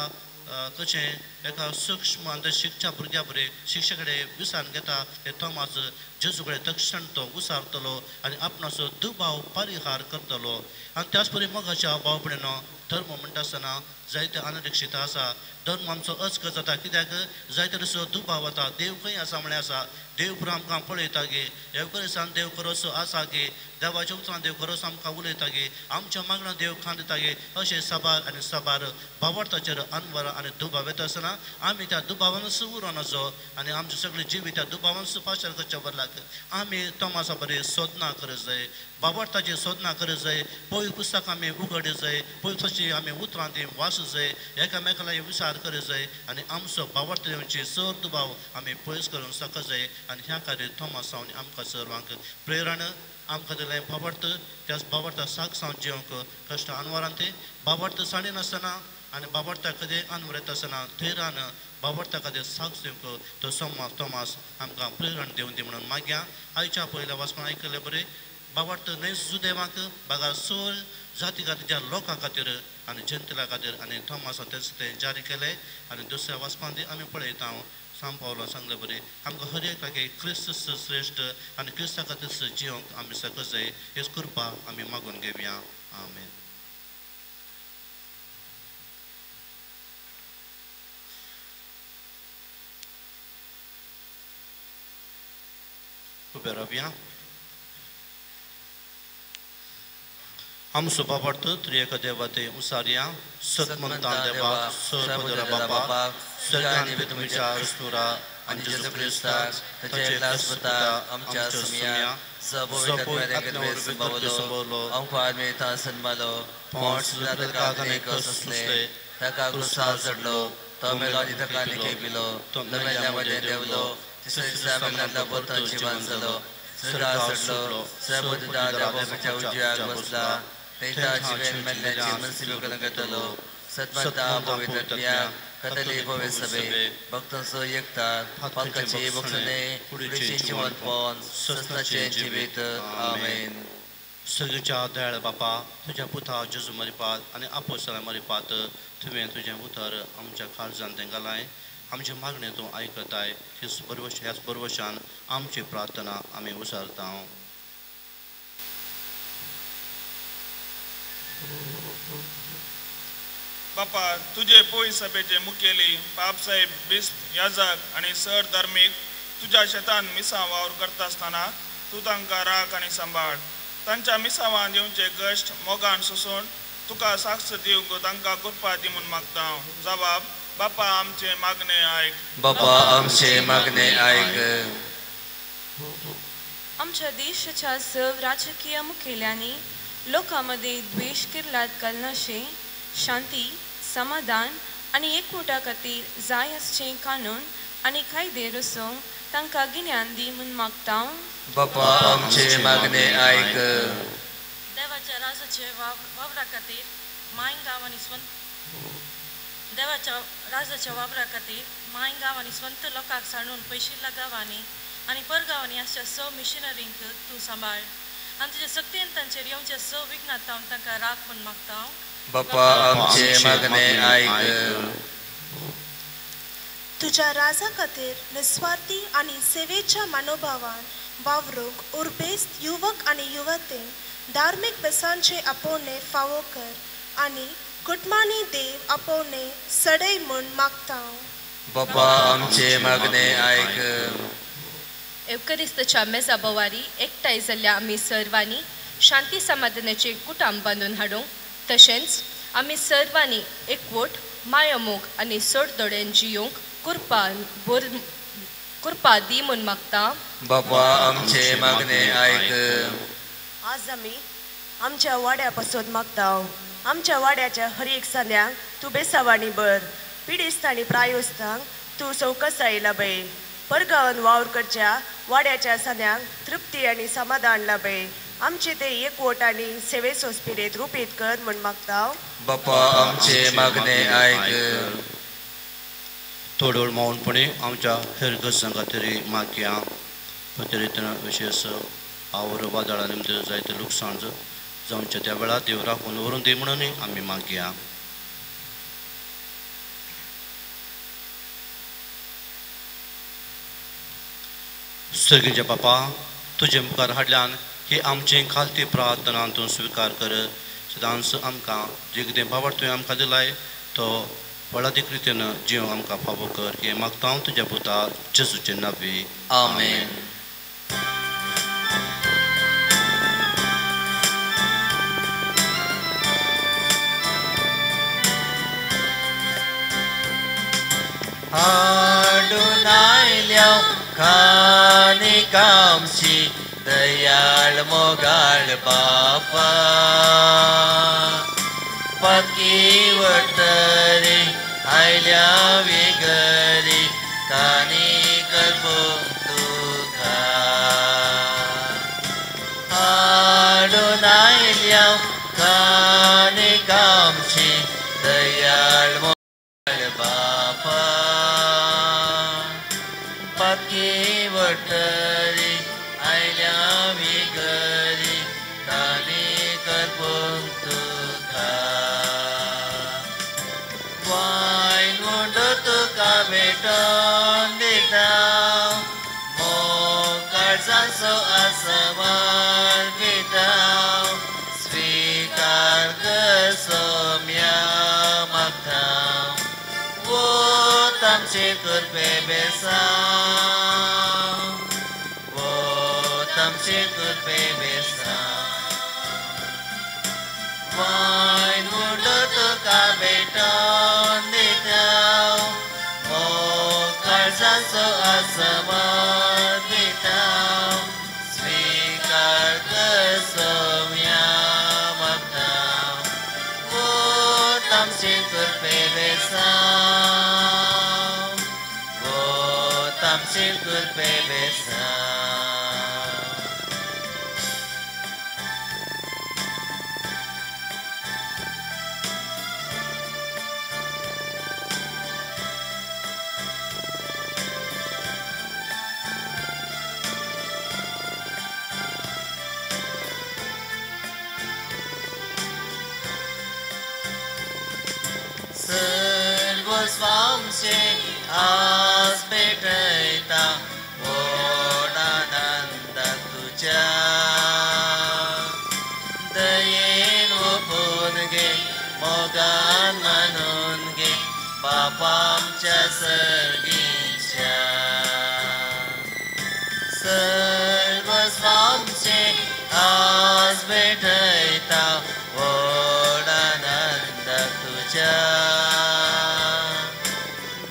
B: कशें एका सूक्ष्म आनी शिकच्या भुरग्या बरें शिक्षे कडेन विचारून घेता ते थोमास जेजू कडेन तक्षण तो विचारतलो आनी आपणाचो दुबाव परिहार करतलो. आनी त्याच परी मोगाच्या भाव भयणीनो, धर्म म्हणटा आसतना जायते अनरिक्षीत आसा. धर्म आमचो अचक जाता, कित्याक जायते तसो दुबाव वता. देव खंय आसा म्हळ्यार आसा, देव पुरो आमकां पळयता गे, देव देव खरोसो आसा गे, देवाच्या उतरान देव खरोसो आमकां उलयता गे, आमच्या मागण्या देव खान दिता गे, अशें साबार आनी साबार भावार्थाचेर अनवर आनी दुबाव येता आसतना आमी त्या दुबावानूच उरोन आसो आनी आमचे सगळे जिवीत त्या दुबावानूच पाशार करच्या बदलाक आमी तमासा बरी सोदना करत जाय, भावार्थाची सोदना करत जाय, पवित्र पुस्तक आमी उगड जाय, पवित्राची आमी उतरां ती वाचू जाय, एकामेकाला विचार करत जाय आनी आमचो भावार्थ येवची चड दुबाव आमी पयस करूंक शकत जाय. आनी ह्या खातीर थोमास आमकां सर्वांक प्रेरण आमकां दिलें भावार्थ, त्याच भावार्था साक सावन जिवंक कश्ट अनवरान ते भावार्थ साणिनासतना आनी भावार्था खातीर अनवर येता आसतना धैर्यान भावार्था खातीर साक्ष दिवंक तो थोमास आमकां प्रेरण दिवन दी म्हणून मागया. आयच्या पयल्या वाचपान आयकल्ले बरें भावार्थ न्हय जुदेवांक बागा सोल जाती खातीर लोकां खातीर आनी जनतेला खातीर आनी थोमासान तेच तें जारी केलें. आनी दुसऱ्या वाचपान आमी पळयता सांग पावलो सांगले बरें आमकां हर एक क्रिस्त श्रेश्ठ आनी क्रिस्ता खातीर जिवंक आमी सकत जाय हेच कृपा आमी मागून घेवया. आमेन. उबे रावया. आमचो बाबार्थ त्रिएक देवा ते उसारया सतमंता देवा सर्वदरा बापा स्वर्गान तुमच्या स्तुरा आनी जेजू क्रिस्ताक ताचे एकलाच आमच्या सोम्या संभवलो अंकुआर मेळता सन्मालो पोट ताका कसले ताका क्रुसार चडलो तो मेलो आनी ताका निखेपिलो तो मेल्या मदें देंवलो तिसऱ्या दिसा मेल्ल्यांतलो परतो जिवान जालो स्वर्गार चडलो सर्वदा देवाच्या उजव्याक बसला थंयच्या जिवेन मेल्ल्याची मनसिबी करून घेतलो. सतमंता पवित्र आत्म्याक कथली पवित्र सभे भक्तांचो एकता पालकाची बक्षणे कुडीचें जिवनपण सस्नाचें जिवीत. आमेन. सर्गच्या दयाळ बापा, तुज्या पुता जेजू मरिपात आनी आपोसला मरिपात तुवें तुजें उतर आमच्या काळजान तें घालाय. आमचें मागणें तूं आयकताय ह्याच बरवशान आमची प्रार्थना आमी उसारता.
G: बापा, तुजे पोय सभेचे मुखेली बापसाहेब बिस्प याजक आनी सर धार्मीक तुज्या शेतान मिसां वावर करता आसतना तूं तांकां राख आनी सांबाळ. तांच्या मिसावान येवचे कश्ट मोगान सोसून तुका साक्ष दिवंक तांकां कृपा दी म्हूण मागता हांव. जबाब बापा आमचे मागणे आयक.
A: बापा आमचे मागणे आयक.
E: आमच्या देशाच्या सर्व राजकीय मुखेल्यांनी लोकां मदीं द्वेश किर्लात घालनाशे शांती, समाधान आनी एकवटा खातीर जाय आसचे कानून आनी कायदे रचोवंक तांकां गिन्यान दी म्हूण मागता.
A: बापा आमचे मागणे आयक.
H: देवाच्या राजाचे वावरा खातीर मायंगांव आनी स्वंत देवाच्या राजाच्या वावरा खातीर मायंगांव आनी स्वंत लोकांक सांडून पयशिल्ल्या गांवांनी आनी परगांवांनी आसच्या स मिशनरींक तूं सांबाळ आनी तुज्या सक्तीन तांचेर येवच्या स विघ्नांत हांव तांकां राख म्हूण मागता.
A: बापा आमचे मागणे आयक.
I: तुज्या राजा खातीर निस्वार्थी आनी सेवेच्या मनोभावान वावरूंक उर्बेस्त युवक आनी युवतींक धार्मीक बेसांचे आपोवणे फावो कर आनी कुटुंबांनी देव आपोवणे सडय म्हूण मागता.
A: बापा आमचे मागणे आयक.
E: एवकरिस्ताच्या मेजा बोवारी एकठांय जाल्ल्या आमी सर्वांनी शांती समाधानाचे कुटाम बांदून हाडूंक तशेंच आमी सर्वांनी एकवट मायामोग आनी सोडदोड्यान जियोंक कृपा कृपा दी म्हूण मागता.
A: बापा आमचे मागणे आयक.
J: आज आमी आमच्या वाड्या पासत मागता. आमच्या वाड्याच्या हर एक सांद्यांक तूं बेसावाणी भर, पिडेस्त आनी प्रायोस्तांक तूं सवकसाय लाभय, परगांवान वावर करच्या वाड्याच्या सांद्यांक तृप्ती आनी समाधान लाभय. आमचे ते एकवट आनी सेवेचो स्पिरीत रुपीत कर म्हूण मागता.
A: बापा आमचे मागणे आयक.
B: थोडो मौनपणे आमच्या हेर गरजां खातीर मागया. पत्रितेन विशेष आवरो वादळा निमतान जायते लुकसाण जावच्या त्या वेळार देव राखून व्हरून दी म्हणून आमी मागया. सर्गीच्या बापा, तुजे मुखार हाडल्यान ही आमची खालती प्रार्थना तूं स्विकार कर. सदांच आमकां जे कितें बाबड तुवें आमकां दिलाय तो फळादीक रितीन जीव आमकां फावो कर हें मागता हांव तुज्या पुता जेजूचे नांवी.
A: आमेन. हाडून आयल्या कानिकामची दयाळ मोगाळ बापा, पकी वटरी आयल्या विगरी कानी करपूंक तुका. हाडून आयल्या कानिकामची दयाळ मोगाळ बापा, पकी वटरी आयल्या विगरी कानी करपूंक तुका. वायन मुंडो तुका भेटोवन दिता, मोग काळजाचो आसमर्पिता, स्विकार कर सोम्या मागता. वोत आमचे कृपे बेसांव, वोत आमचे कृपे बेसांव. वायन मुंडो तुका भेटोवन दिता, मोग काळजाचो आसमर्पिता, स्विकार कर सोम्या मागता. वोत आमचे कृपे बेसांव, वोत आमचे कृपे बेसांव. सर्वस्वामचे आज भेटयता व्हड आनंदाक तुज्या, दयेन ओपून घे मोगान मानून घे बापा आमच्या सर्गीच्या. सर्वस्वामचे आज भेटयता व्हड आनंदाक तुज्या,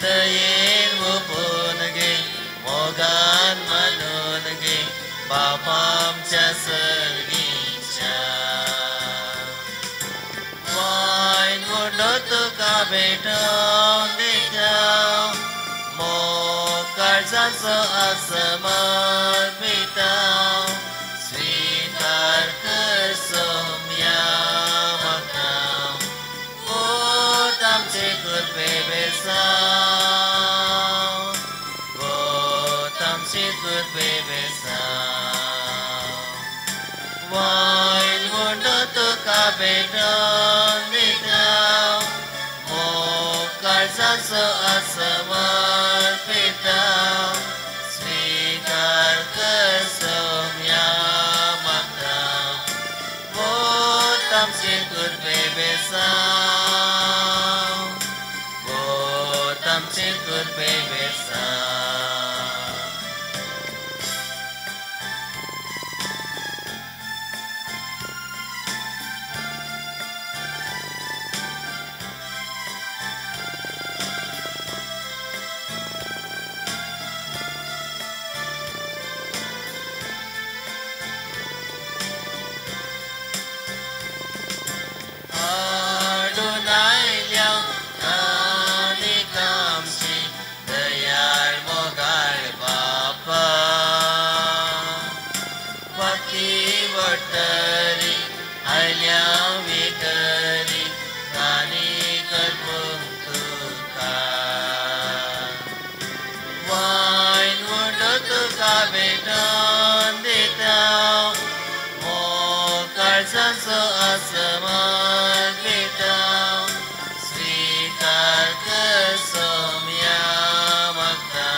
A: दयेन ओपून घे मोगान मानून घे बापा आमच्या सर्गीच्या. वायन मुंडो तुका भेटोवन दिता, मोग काळजाचो काळजाचो आसमर्पिता स्वीकार कर सोम्या म्हाका पूत आमचे कृपे बेसांव पूत आमचे कृपे बेसांव वायन म्हणून तुका भेटोवन दिता मोग काळजाचो आसमर्पिता स्वीकार कर सोम्या म्हाका पूत आमचे कृपे बेसांव पूत आमचे कृपे बेसांव. हाडून आयल्या आनीक आमची दयाळ मोगाळ बापा फाती वट्टरी आयल्या विकरी आनी करपूंक तुका वायन म्हणून तुका भेटोवन दिता मोग काळजाचो आसमर्पिता स्वीकार कर सोम्या म्हाका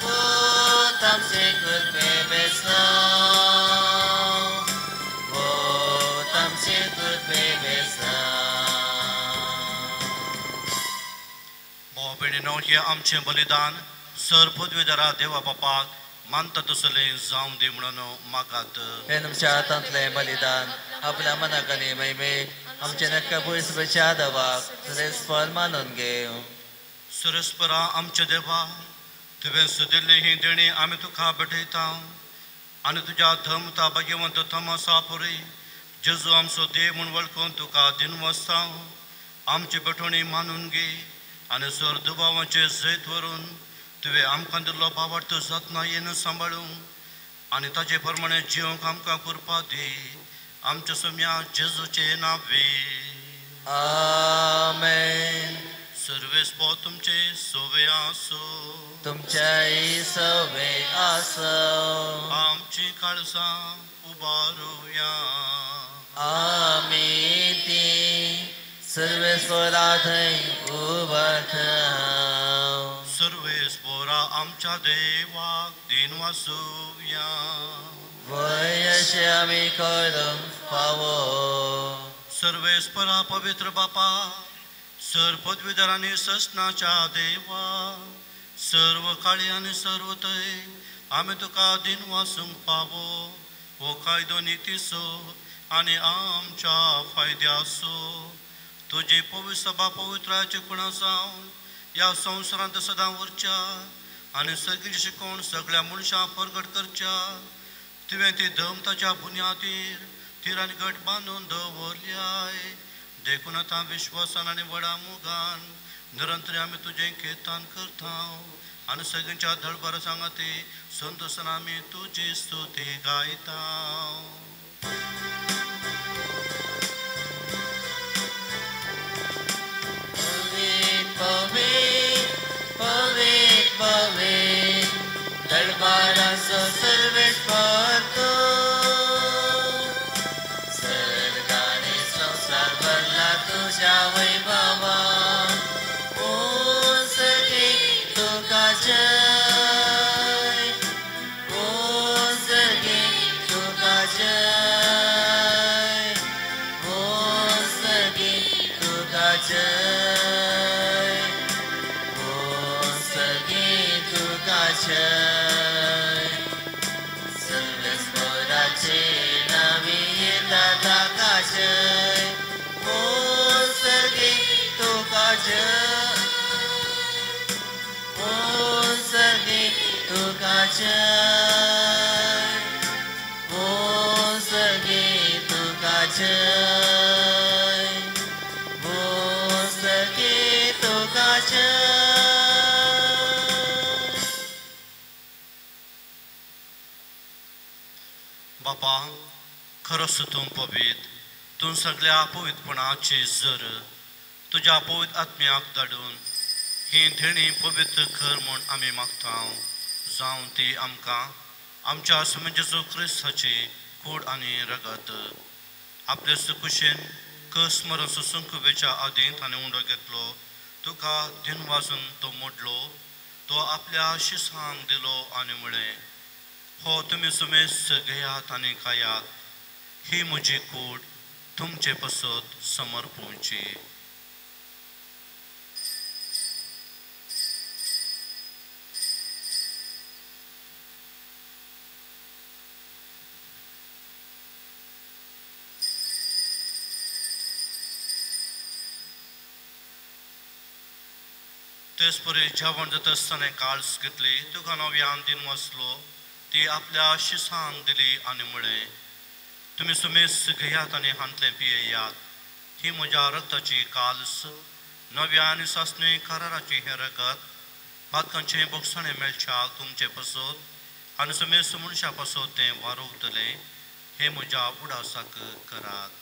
A: पूत आमचे कृपे बेसांव पूत आमचे कृपे बेसांव.
B: भाव भयणीनो हें आमचें बलिदान सर पदवीधरा देवा बापाक मानता तसलें जावं दी म्हणून मागात.
A: हे तुमच्या हातांतलें बलिदान आपल्या मनाक आनी महिमेक आमचे नक्का पयसच्या दवाक सुरेस्पर मानून घेव.
B: सुरेस्परा आमच्या देवा तुवें सुदिल्ली ही देणी आमी तुका भेटयता आनी तुज्या धर्मता भाग्यवंत थॉमसा पुरी जेजू आमचो देव म्हूण वळखून तुका दिनवासता. आमची भेटवणी मानून घे आनी सर दुबावांचे जैत व्हरून तुवें आमकां दिल्लो बावार्थ जतनायेन सांबाळूंक आनी ताचे प्रमाणे जिवंक आमकां कृपा दी. आमच्या सोम्या जेजूचे नांवे
A: आमेन.
B: सर्वेस्पो तुमचे सोवे आसो
A: तुमच्याय सवे आसो.
B: आमची काळजां उबारुया
A: आमी ती सर्वेस्परा थंय उबारता.
B: सर्वेस्पोरा आमच्या देवाक दिनवासुया.
A: वय अशें आमी करूंक फावो.
B: सर्वेस्परा पवित्र बापा सर पदवीधर आनी ससनाच्या देवा सर्व काळी आनी सर्व थंय आमी तुका दिनवासूंक फावो. हो कायदो नितीचो आनी आमच्या फायद्याचो तुजी पवित्र सभा पवित्राचे खुणा जावन ह्या संवसारांत सदां उरच्या आनी सगळी शिकोवण सगळ्या मनशां परगट करच्या. तुवें ती धर्मताच्या बुन्यादीर थिरान घट बांदून दवरल्याय. देखून आतां विश्वासान आनी व्हडा मोगान निरंतर आमी तुजें कीर्तन करता आनी सगळ्यांच्या दळबारा सांगाती संतोशान आमी तुजी स्तुती गायता.
A: पवित्र पवित्र पवित्र दरबाराचो सर्वेस्पर तूं सर्ग आनी संवसार भरला तुज्या वैभवान. ओ सर्गे तुका जय ओ सर्गे तुका जय ओ सर्गे तुका जय ओ सर्गे तुका जय. सर्वेस्पराचे नावी येता ताका जय ओ सर्गे तुका जय ओ सर्गे तुका जय ओ सर्गे तुका जय ओ सर्गे तुका जय.
B: बापा, खरोच तूं पवित्र, तूं सगळ्या पवित्रपणाची जर तुज्या पवित्र आत्म्याक धाडून ही धेणी पवित्र कर म्हूण आमी मागता, जावं ती आमकां आमच्या स्वामी जेजू क्रिस्ताची कूड आनी रगत. आपले सुकुशेन कस मरण सुसंकुबेच्या आदीं ताणें उंडो घेतलो, तुका दिन वाजून तो मोडलो, तो आपल्या शिसांक दिलो आनी म्हळें, हो तुमी सुमेस्त घेयात आनी खायात, ही म्हजी कूड तुमचे पसत समर्पूंची. तेच परी जेवण जाता आसतना काळस घेतली, तुका नव्यान दिन वाचलो, ती आपल्या शिसांक दिली आनी म्हळें, तुमी सुमेस्त घेयात आनी हांतलें पियेयात, ही म्हज्या रक्ताची काल्स, नव्या आनी सासणी कराराची हें रगत पातकांचें बोगसणें मेळच्याक तुमचे पसत आनी सुमेस्त मनशा पासत तें वारोवतलें, हें म्हज्या उडासाक करात.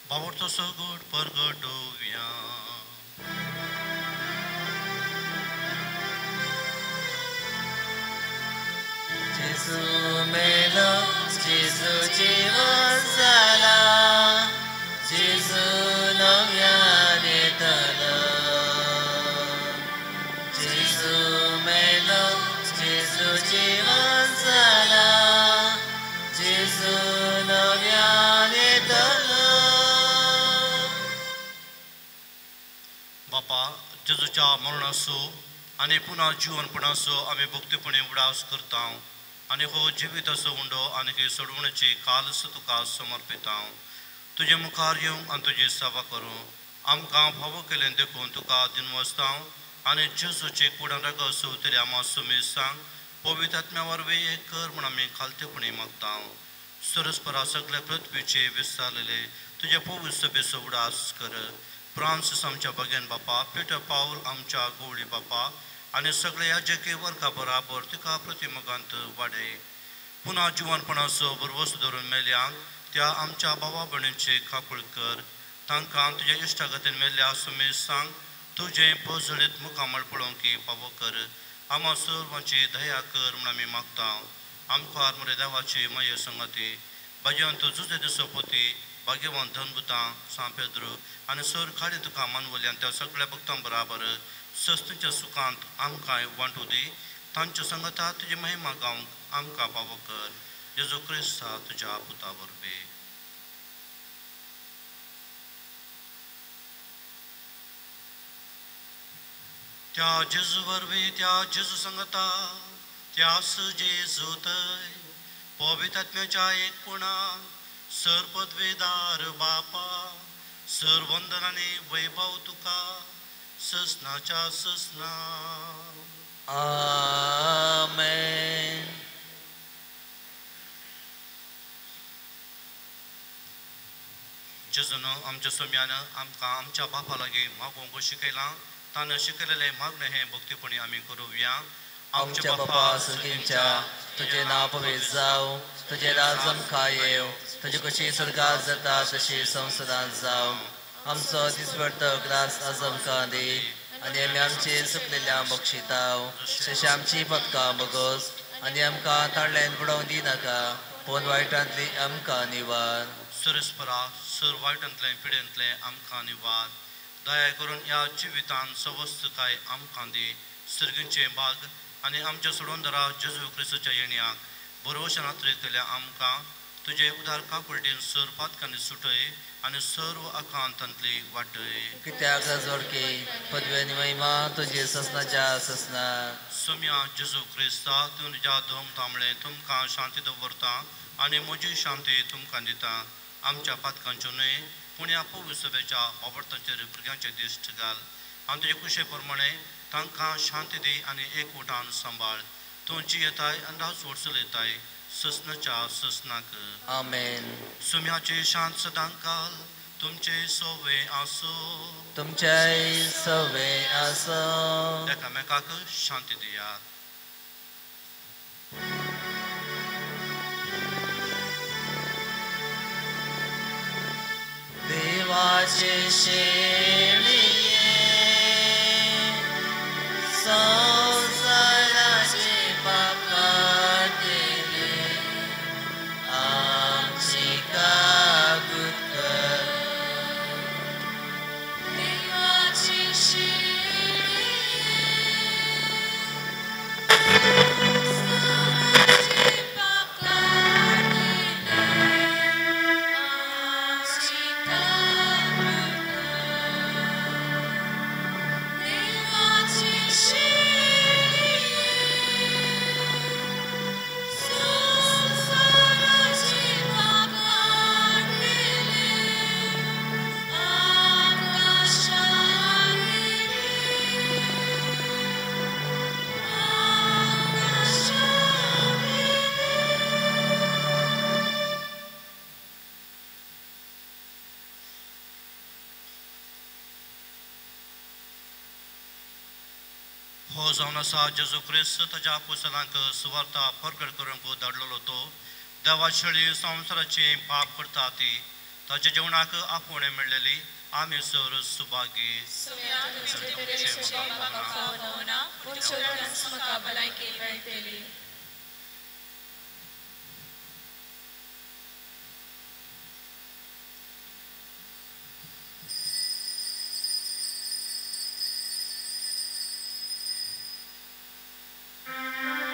B: बावडतो सगोट परगटोव्या.
A: जेजू मेलो, जेजू जिवन जाला, जेजू नव्यान येतलो. जेजू मेलो, जेजू जिवन जाला, जेजू नव्यान येतलो.
B: बापा, जेजूच्या मरणाचो आनी पुनः जिवनपणाचो आमी भक्तीपणी उडास करता आनी हो जिविताचो उंडो आनी ही सोडवणेची कालस तुका समर्पिता. तुजे मुखार येवंक आनी तुजी सेवा करूं आमकां फावो केलें देखून तुका दिनवासता आनी जेजूचे कुडान रगत सोवतली आमा सुमेसांक पवित्र आत्म्या वरवीं एक कर म्हूण आमी खालतेपणी मागता. सरस्परा सगळे पृथ्वीचे विस्तारलेले तुजे पवित्र सभेचो उडास कर. फ्रांसीस आमच्या बगेन बापा, पिटर पावल आमच्या गोवळी बापा आनी सगळे याजकी वर्गा बराबर तुका प्रतिमगांत वाडय. पुनः जिवनपणाचो भरवंसो धरून मेल्यांक त्या आमच्या भावा भयणींची काकूळ कर, तांकां तुज्या इश्टागतीन मेल्ल्या सुमेसांक तुजें पजळीत मुखामळ पळोवंक फावो कर. आमा सर्वांची दया कर म्हूण आमी मागता. आमकां मरे देवाची माये संगती भाग्यवंत जुजे दिसोपती भाग्यवंत धनभुतां सांग पेद्रू आनी सर खाडी तुका मानवल्यान त्या सगळ्या भक्तां बराबर सस्तीच्या सुखांत आमकां वांटू दी. तांच्या संगता तुजी महिमा गावंक आमकां फावो कर. जेजू क्रिस्ता तुज्या पुता वरवीं. त्या जेजू वरवीं, त्या जेजू संगता, त्यास जेजू थंय पवित्र आत्म्याच्या एकपणा सर पदवेदार बापा, सर वंदन आनी वैभव तुका ससनाच्या ससना.
A: आमेन.
B: जेजून आमच्या सोम्यान आमकां आमच्या बापा लागीं मागूंक शिकयलां, ताणें शिकयलेलें मागणें हें भक्तीपणी आमी करुया.
A: आमच्या बापा सुखींच्या तुजें नांव पवित्र जावं, तुजें राज आमकां येवं, तुजी कशी स्वर्गात जाता तशी संवसारांत जावं. आमचो दिसवडतो ग्रास आज आमकां दी आनी आमी आमचे चुकलेल्या बक्षिताव तशें आमची पदकां बगोस आनी आमकां ताळ्यान बुडोवंक दिनाका, पूण वायटांतली आमकां निवार.
B: सरस्परा सर वायटांतलें पिडेंतलें आमकां निवार. दया करून ह्या जिवितान सवस्तकाय आमकां दी. सर्गींचें भाग आनी आमच्या सोडोंदरा जेजू क्रिस्ताच्या येण्याक बरोवशा नातरेंतल्या आमकां तुजे उदार काकुळटेन सर पातकांनी सुटय आनी सर्व आकांतांतली वाटय.
A: कित्याक जोडकी पदवी आनी महिमा तुजी ससनाच्या ससना.
B: सोम्या जेजू क्रिस्ता, तूं तुज्या धम तांबळे तुमकां शांती दवरता आनी म्हजी शांती तुमकां दिता. आमच्या पातकांच्यो न्हय पूण ह्या पवित्र सभेच्या बाबडतांचेर भुरग्यांचे दिश्ट घाल आनी तुजे कुशे प्रमाणे तांकां शांती दी आनी एकवटान सांबाळ. तूं जियेताय आनी राजवट चलयताय ससनाच्या ससनाक.
A: आमेन.
B: सुम्याचे शांत सदांकाल तुमचे सोवे आसो.
A: तुमचे सोवे आसो.
B: एकामेकाक शांती दियात.
A: देवाचे शेळये संवसाराचे पाप काडले आमची कागूत कर. देवाचे शेळये संवसाराचे पाप काडले आमची कागूत कर. देवाचे शेळये संवसाराचे पाप काडले आमकां शांती दी, आमकां शांती दी.
B: हो जावन आसा जेजू क्रिस्त ताज्या आपोस्तलांक सुवार्ता परगट करूंक धाडलेलो तो देवा शेळी संवसाराची पाप करता ती ताच्या जेवणाक आपोवणें मेळ्ळेली आमी सर सुभागी.
E: सुम्या तुमचे तरेचे म्हाका फावना, पूण चोरांच म्हाका भलायकी मेळटली.
B: Amen.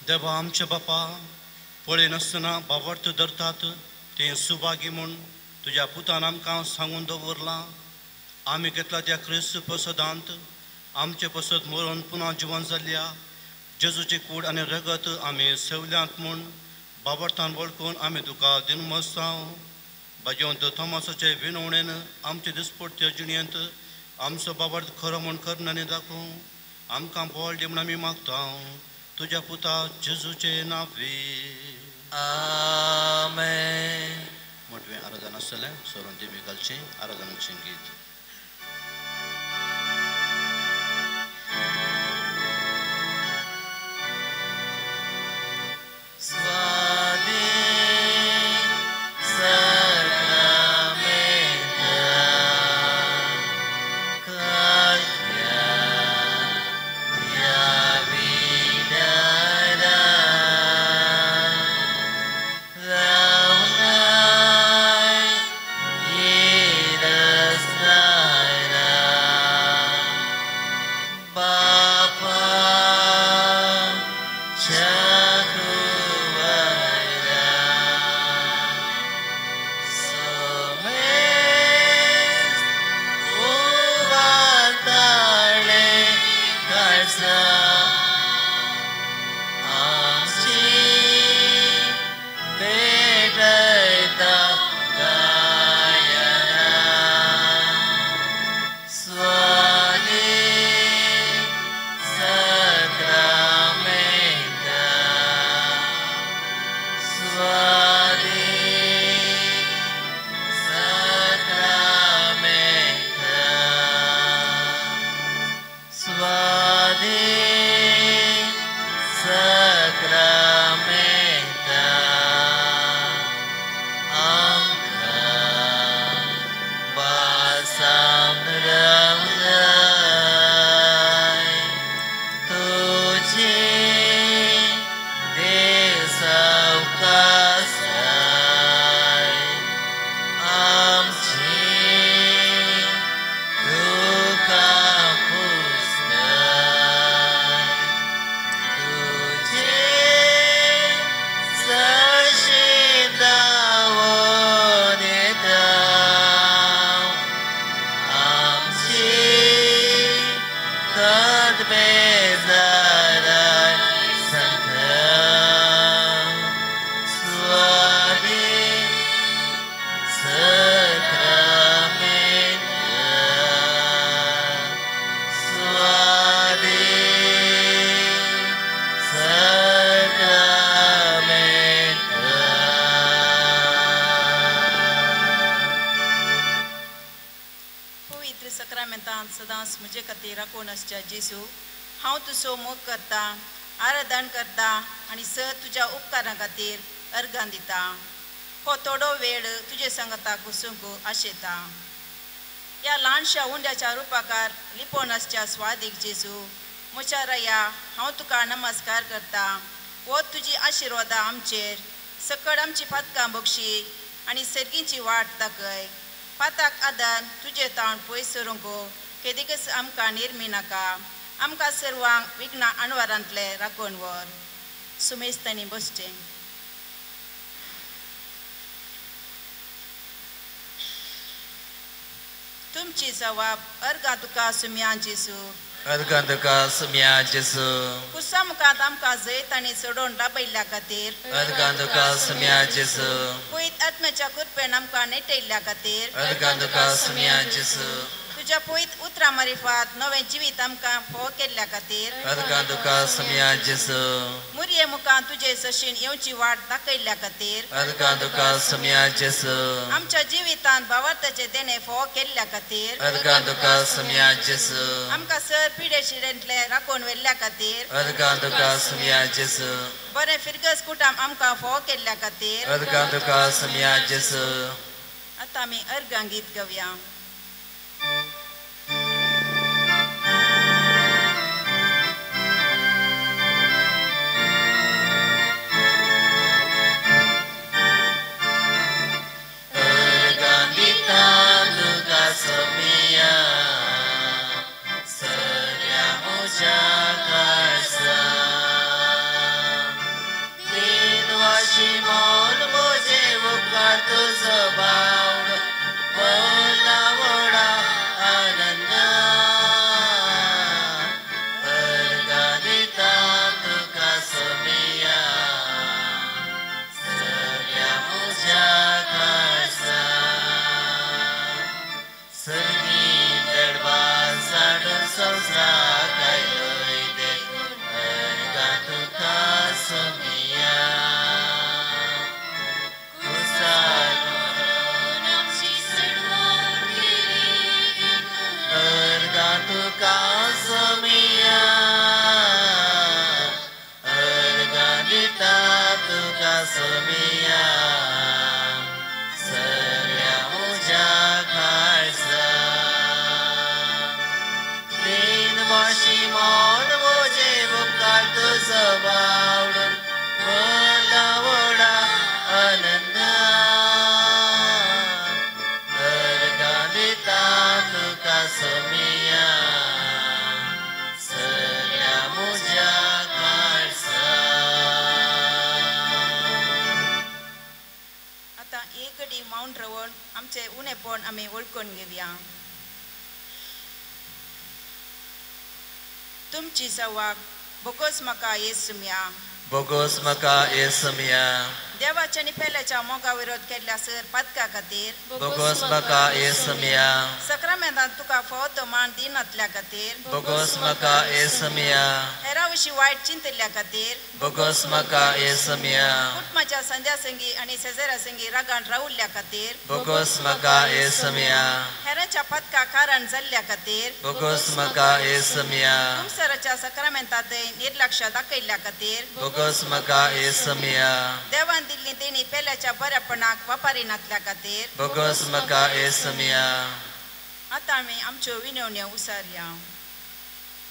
B: देवा आमच्या बापा, पळयनासतना बाबर्थ धरतात तें सुभागी म्हूण तुज्या पुतान आमकां सांगून दवरलां. आमी घेतला त्या क्रिस्त प्रसादांत आमचे पसत मरून पुना जिवन जाल्ल्या जेजूची कूड आनी रगत आमी सेवल्यांत म्हूण बाबर्थान वळखून आमी तुका दिनमस्तांव. भाजवंत थॉमसाचे विनवणेन आमचे दिसपडते जिणेंत आमचो बाबर्थ खरो म्हूण करणांनी दाखोवं आमकां बळ दी म्हूण आमी मागता तुज्या पुता जेजूचे नांवी.
A: आमेन.
B: मोटवें आराधन आसतलें सरून देवी घालचें आराधनाचें गीत.
K: जेसू, हांव तुजो मोग करता, आराधन करता आनी सर तुज्या उपकारां खातीर अर्गां दिता. हो थोडो वेळ तुजे सांगता घुसूंक आशेता. ह्या ल्हानशा उंड्याच्या रुपाकार लिपोवन आसच्या स्वादीक जेजू म्हज्या रया, हांव तुका नमस्कार करता. हो तुजी आशिर्वादां आमचेर सकड आमची पातकां बक्षी आनी सर्गींची वाट दाखय. पाताक आदार तुजे ताण पयस सरूंक केदीकच आमकां निर्मी नाका. आमकां सर्वांक विघ्ना अणवारांतले राखून व्हर. सुमेस्तांनी बसचें. तुमची जवाब अर्गां तुका सुम्या जेजू,
A: अर्गां तुका सुम्या जेजू.
K: कुसा मुखांत आमकां जैत आनी सोडोवन लाभयल्ल्या खातीर
A: अर्गां तुका सुम्या जेजू.
K: पयत आत्म्याच्या कृपेन आमकां नेटयल्ल्या खातीर
A: अर्गां तुका सुम्या जेजू.
K: तुज्या पयत उतरां मारिफात नवें जिवीत आमकां फोव केल्ल्या खातीर
A: अर्गां तुका सुम्या जेजू.
K: मुरये मुखां तुजे सशीन येवची वाट दाखयल्ल्या खातीर
A: अर्गां तुका सुम्या जेजू.
K: आमच्या जिवितांत भावार्थाचे देणे फोव केल्ल्या खातीर
A: अर्गां तुका सुम्या जेजू.
K: आमकां सर पिडेशिरेंतले राखून व्हेल्ल्या खातीर
A: अर्गां तुका सुम्या जेजू.
K: बरें फिरगस कुटाम आमकां फोव केल्ल्या खातीर
A: अर्गां तुका सुम्या जेजू.
K: आतां आमी अर्गां गीत गावया.
A: सगळ्या म्हज्या काळजान तुजो बावडो भरला व्हडा आनंद अर्गां दिता तुका सोमिया सगळ्या म्हज्या काळजा सर्गी दडवान साडून संवसाराक आयलोय देखून अर्गां तुका सोमिया कुसार अर्गां तुका सोमिया अर्गां दिता तुका सोमिया सगळ्या म्हज्या काळजा तीन वाशी मन म्हजे मुखार तुजो बावडून भरला व्हडा आनंद अर्गां दिता तुका सोमिया सगळ्या म्हज्या काळजा.
K: आतां एक घडी मौन रावन आमचें उणेपण आमी वळखून घेवया. तुमची सवाक बोगोस म्हाका येसुम्या
A: बोगोस म्हाका येसुम्या
K: देवाच्या आनी पेल्याच्या मोगा विरोध केल्ल्या सर पातका खातीर
A: बोगोस म्हाका येसुम्या
K: सक्रामेंतांत तुका फावो तो मान दिनातल्या खातीर
A: बोगोस म्हाका येसुम्या
K: हेरा विशीं वायट चिंतिल्ल्या खातीर
A: बोगोस म्हाका येसुम्या
K: कुटुंबाच्या संध्या संगी आनी शेजाऱ्या संगी रागान रावल्ल्या खातीर
A: बोगोस म्हाका येसुम्या
K: हेरांच्या पातका कारण जाल्ल्या खातीर
A: बोगोस म्हाका येसुम्या
K: कुमसराच्या सक्रामेंतांतय निर्लक्ष दाखयल्ल्या खातीर
A: बोगोस म्हाका येसुम्या
K: देवान दिल्ली देणी पेल्याच्या बऱ्यापणाक वापरिनातल्या खातीर
A: बोगोस म्हाका येसुम्या.
K: आतां आमी आमच्यो विनवण्यो उसारया.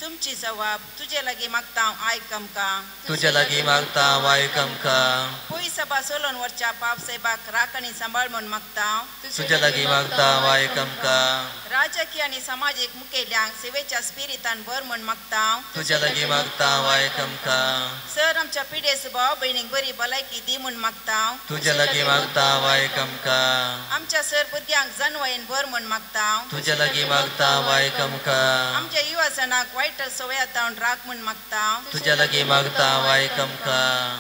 K: तुमची जवाब तुजे लागीं मागता आयक आमकां
A: तुजे लागीं मागता आयक आमकां
K: पय सभा सोलोन वरच्या पाप साहेबाक राख आनी सांबाळ म्हूण मागता
A: तुजे लागीं मागता आयक आमकां
K: राजकीय आनी समाजीक मुखेल्यांक सेवेच्या स्पिरितान भर म्हूण मागता
A: तुजे लागीं मागता आयक आमकां
K: सर आमच्या पिडेस्त भाव भयणीक बरी भलायकी दी म्हूण मागता
A: तुजे लागीं मागता आयक आमकां
K: आमच्या सर भुरग्यांक जानवायेन भर म्हूण मागता
A: तुजे लागीं मागता आयक आमकां
K: आमच्या युवाजणाक वायट सवया राख म्हूण मागता
A: तुज्या लागीं मागता आयक आमकां.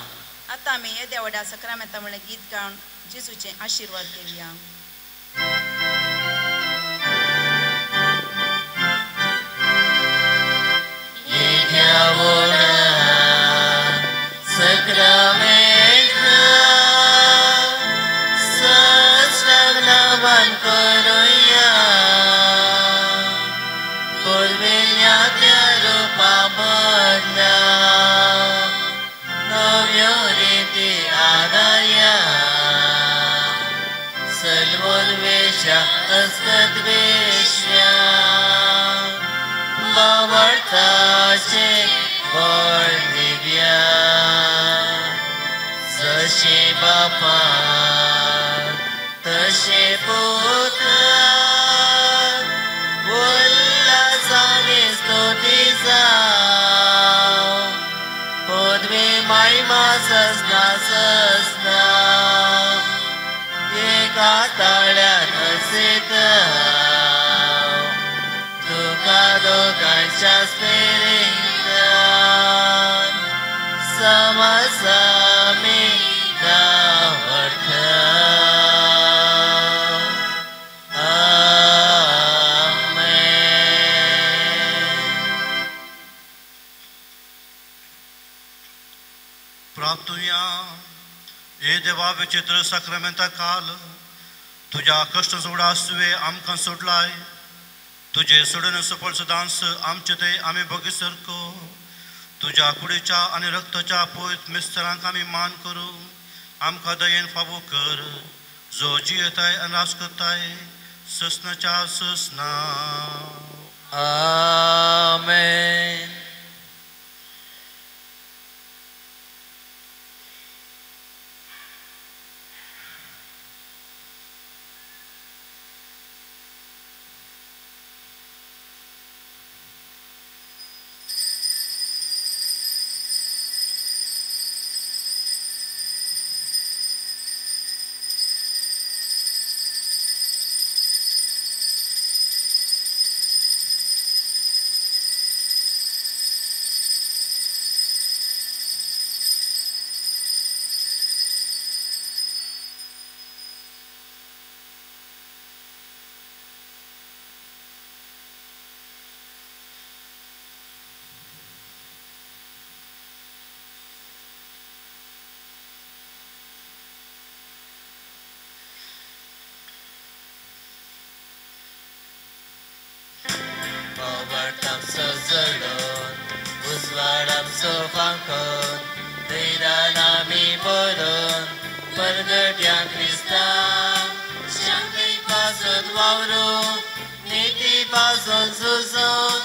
K: आतां आमी येद्या व्हडा सक्रामेंता म्हणलें गीत गावन जेजूचे आशिर्वाद घेवया.
A: येद्या व्हडा सक्रामेंता सस्राक नामान करुया पुर्विल्ल्या त्या रुपा बदला नव्यो रिती आदाया सलवोल वेशा अस्कत वेश्या बावळताचे बळ दिव्या जशे बापा तशे पुता उल्हासाने स्तुती जावं पदवी महिमा ससना ससना एका ताळ्यान हसीत तुका दोगांच्या स्पिरितान समजामी गावठा.
B: प्राप्तुया हे देवा विचित्र साक्रामेंता काल तुज्या कश्ट सोडा तुवें आमकां सोडलाय तुजे सोडून सफळ सदांच आमचे ते आमी बगीसरको तुज्या कुडीच्या आनी रक्ताच्या पयत मिस्तरांक आमी मान करूं आमकां दयेन फावो कर जो जियेताय आनी राज करताय ससनाच्या ससना.
A: आमेन. भावार्थ आमचो जळोवन उजवाड आमचो फांकोन धैर्यान आमी बरोवन परगट्या क्रिस्तांव शांती पासून वावरूंक निती पासून झुजूंक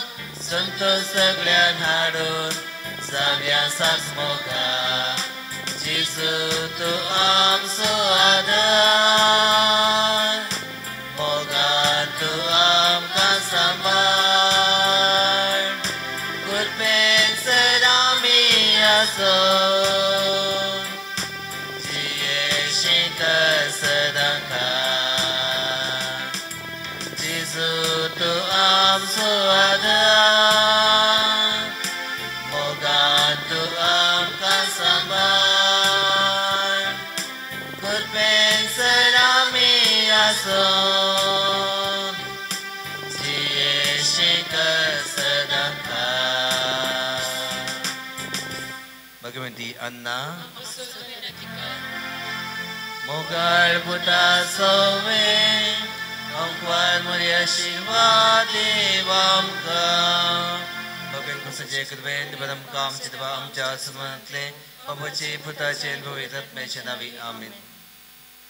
A: संतोष सगळ्यान हाडून जाव्या सास मोगा जेजू तूं आमचो आदार मोगान तूं आमकां सांबाळ कृपेन सर आमी आसोन जियेशीं सदां काळ जेजू तूं आमचो आदार मोगान तूं आमकां सांबाळ कृपेन सर आमी आसोन जियेशीं सदां काळ. भगवंती अन्ना मोगाळ पुता सोवे अंकवार मोरी आशीर्वाद देव आमकां. भगवान कुसाचे कृपेन बरम काम चितवा आमच्या आसमानांतले बाबाचे पुताचे पवित्र आत्म्याच्या नावी आमीन.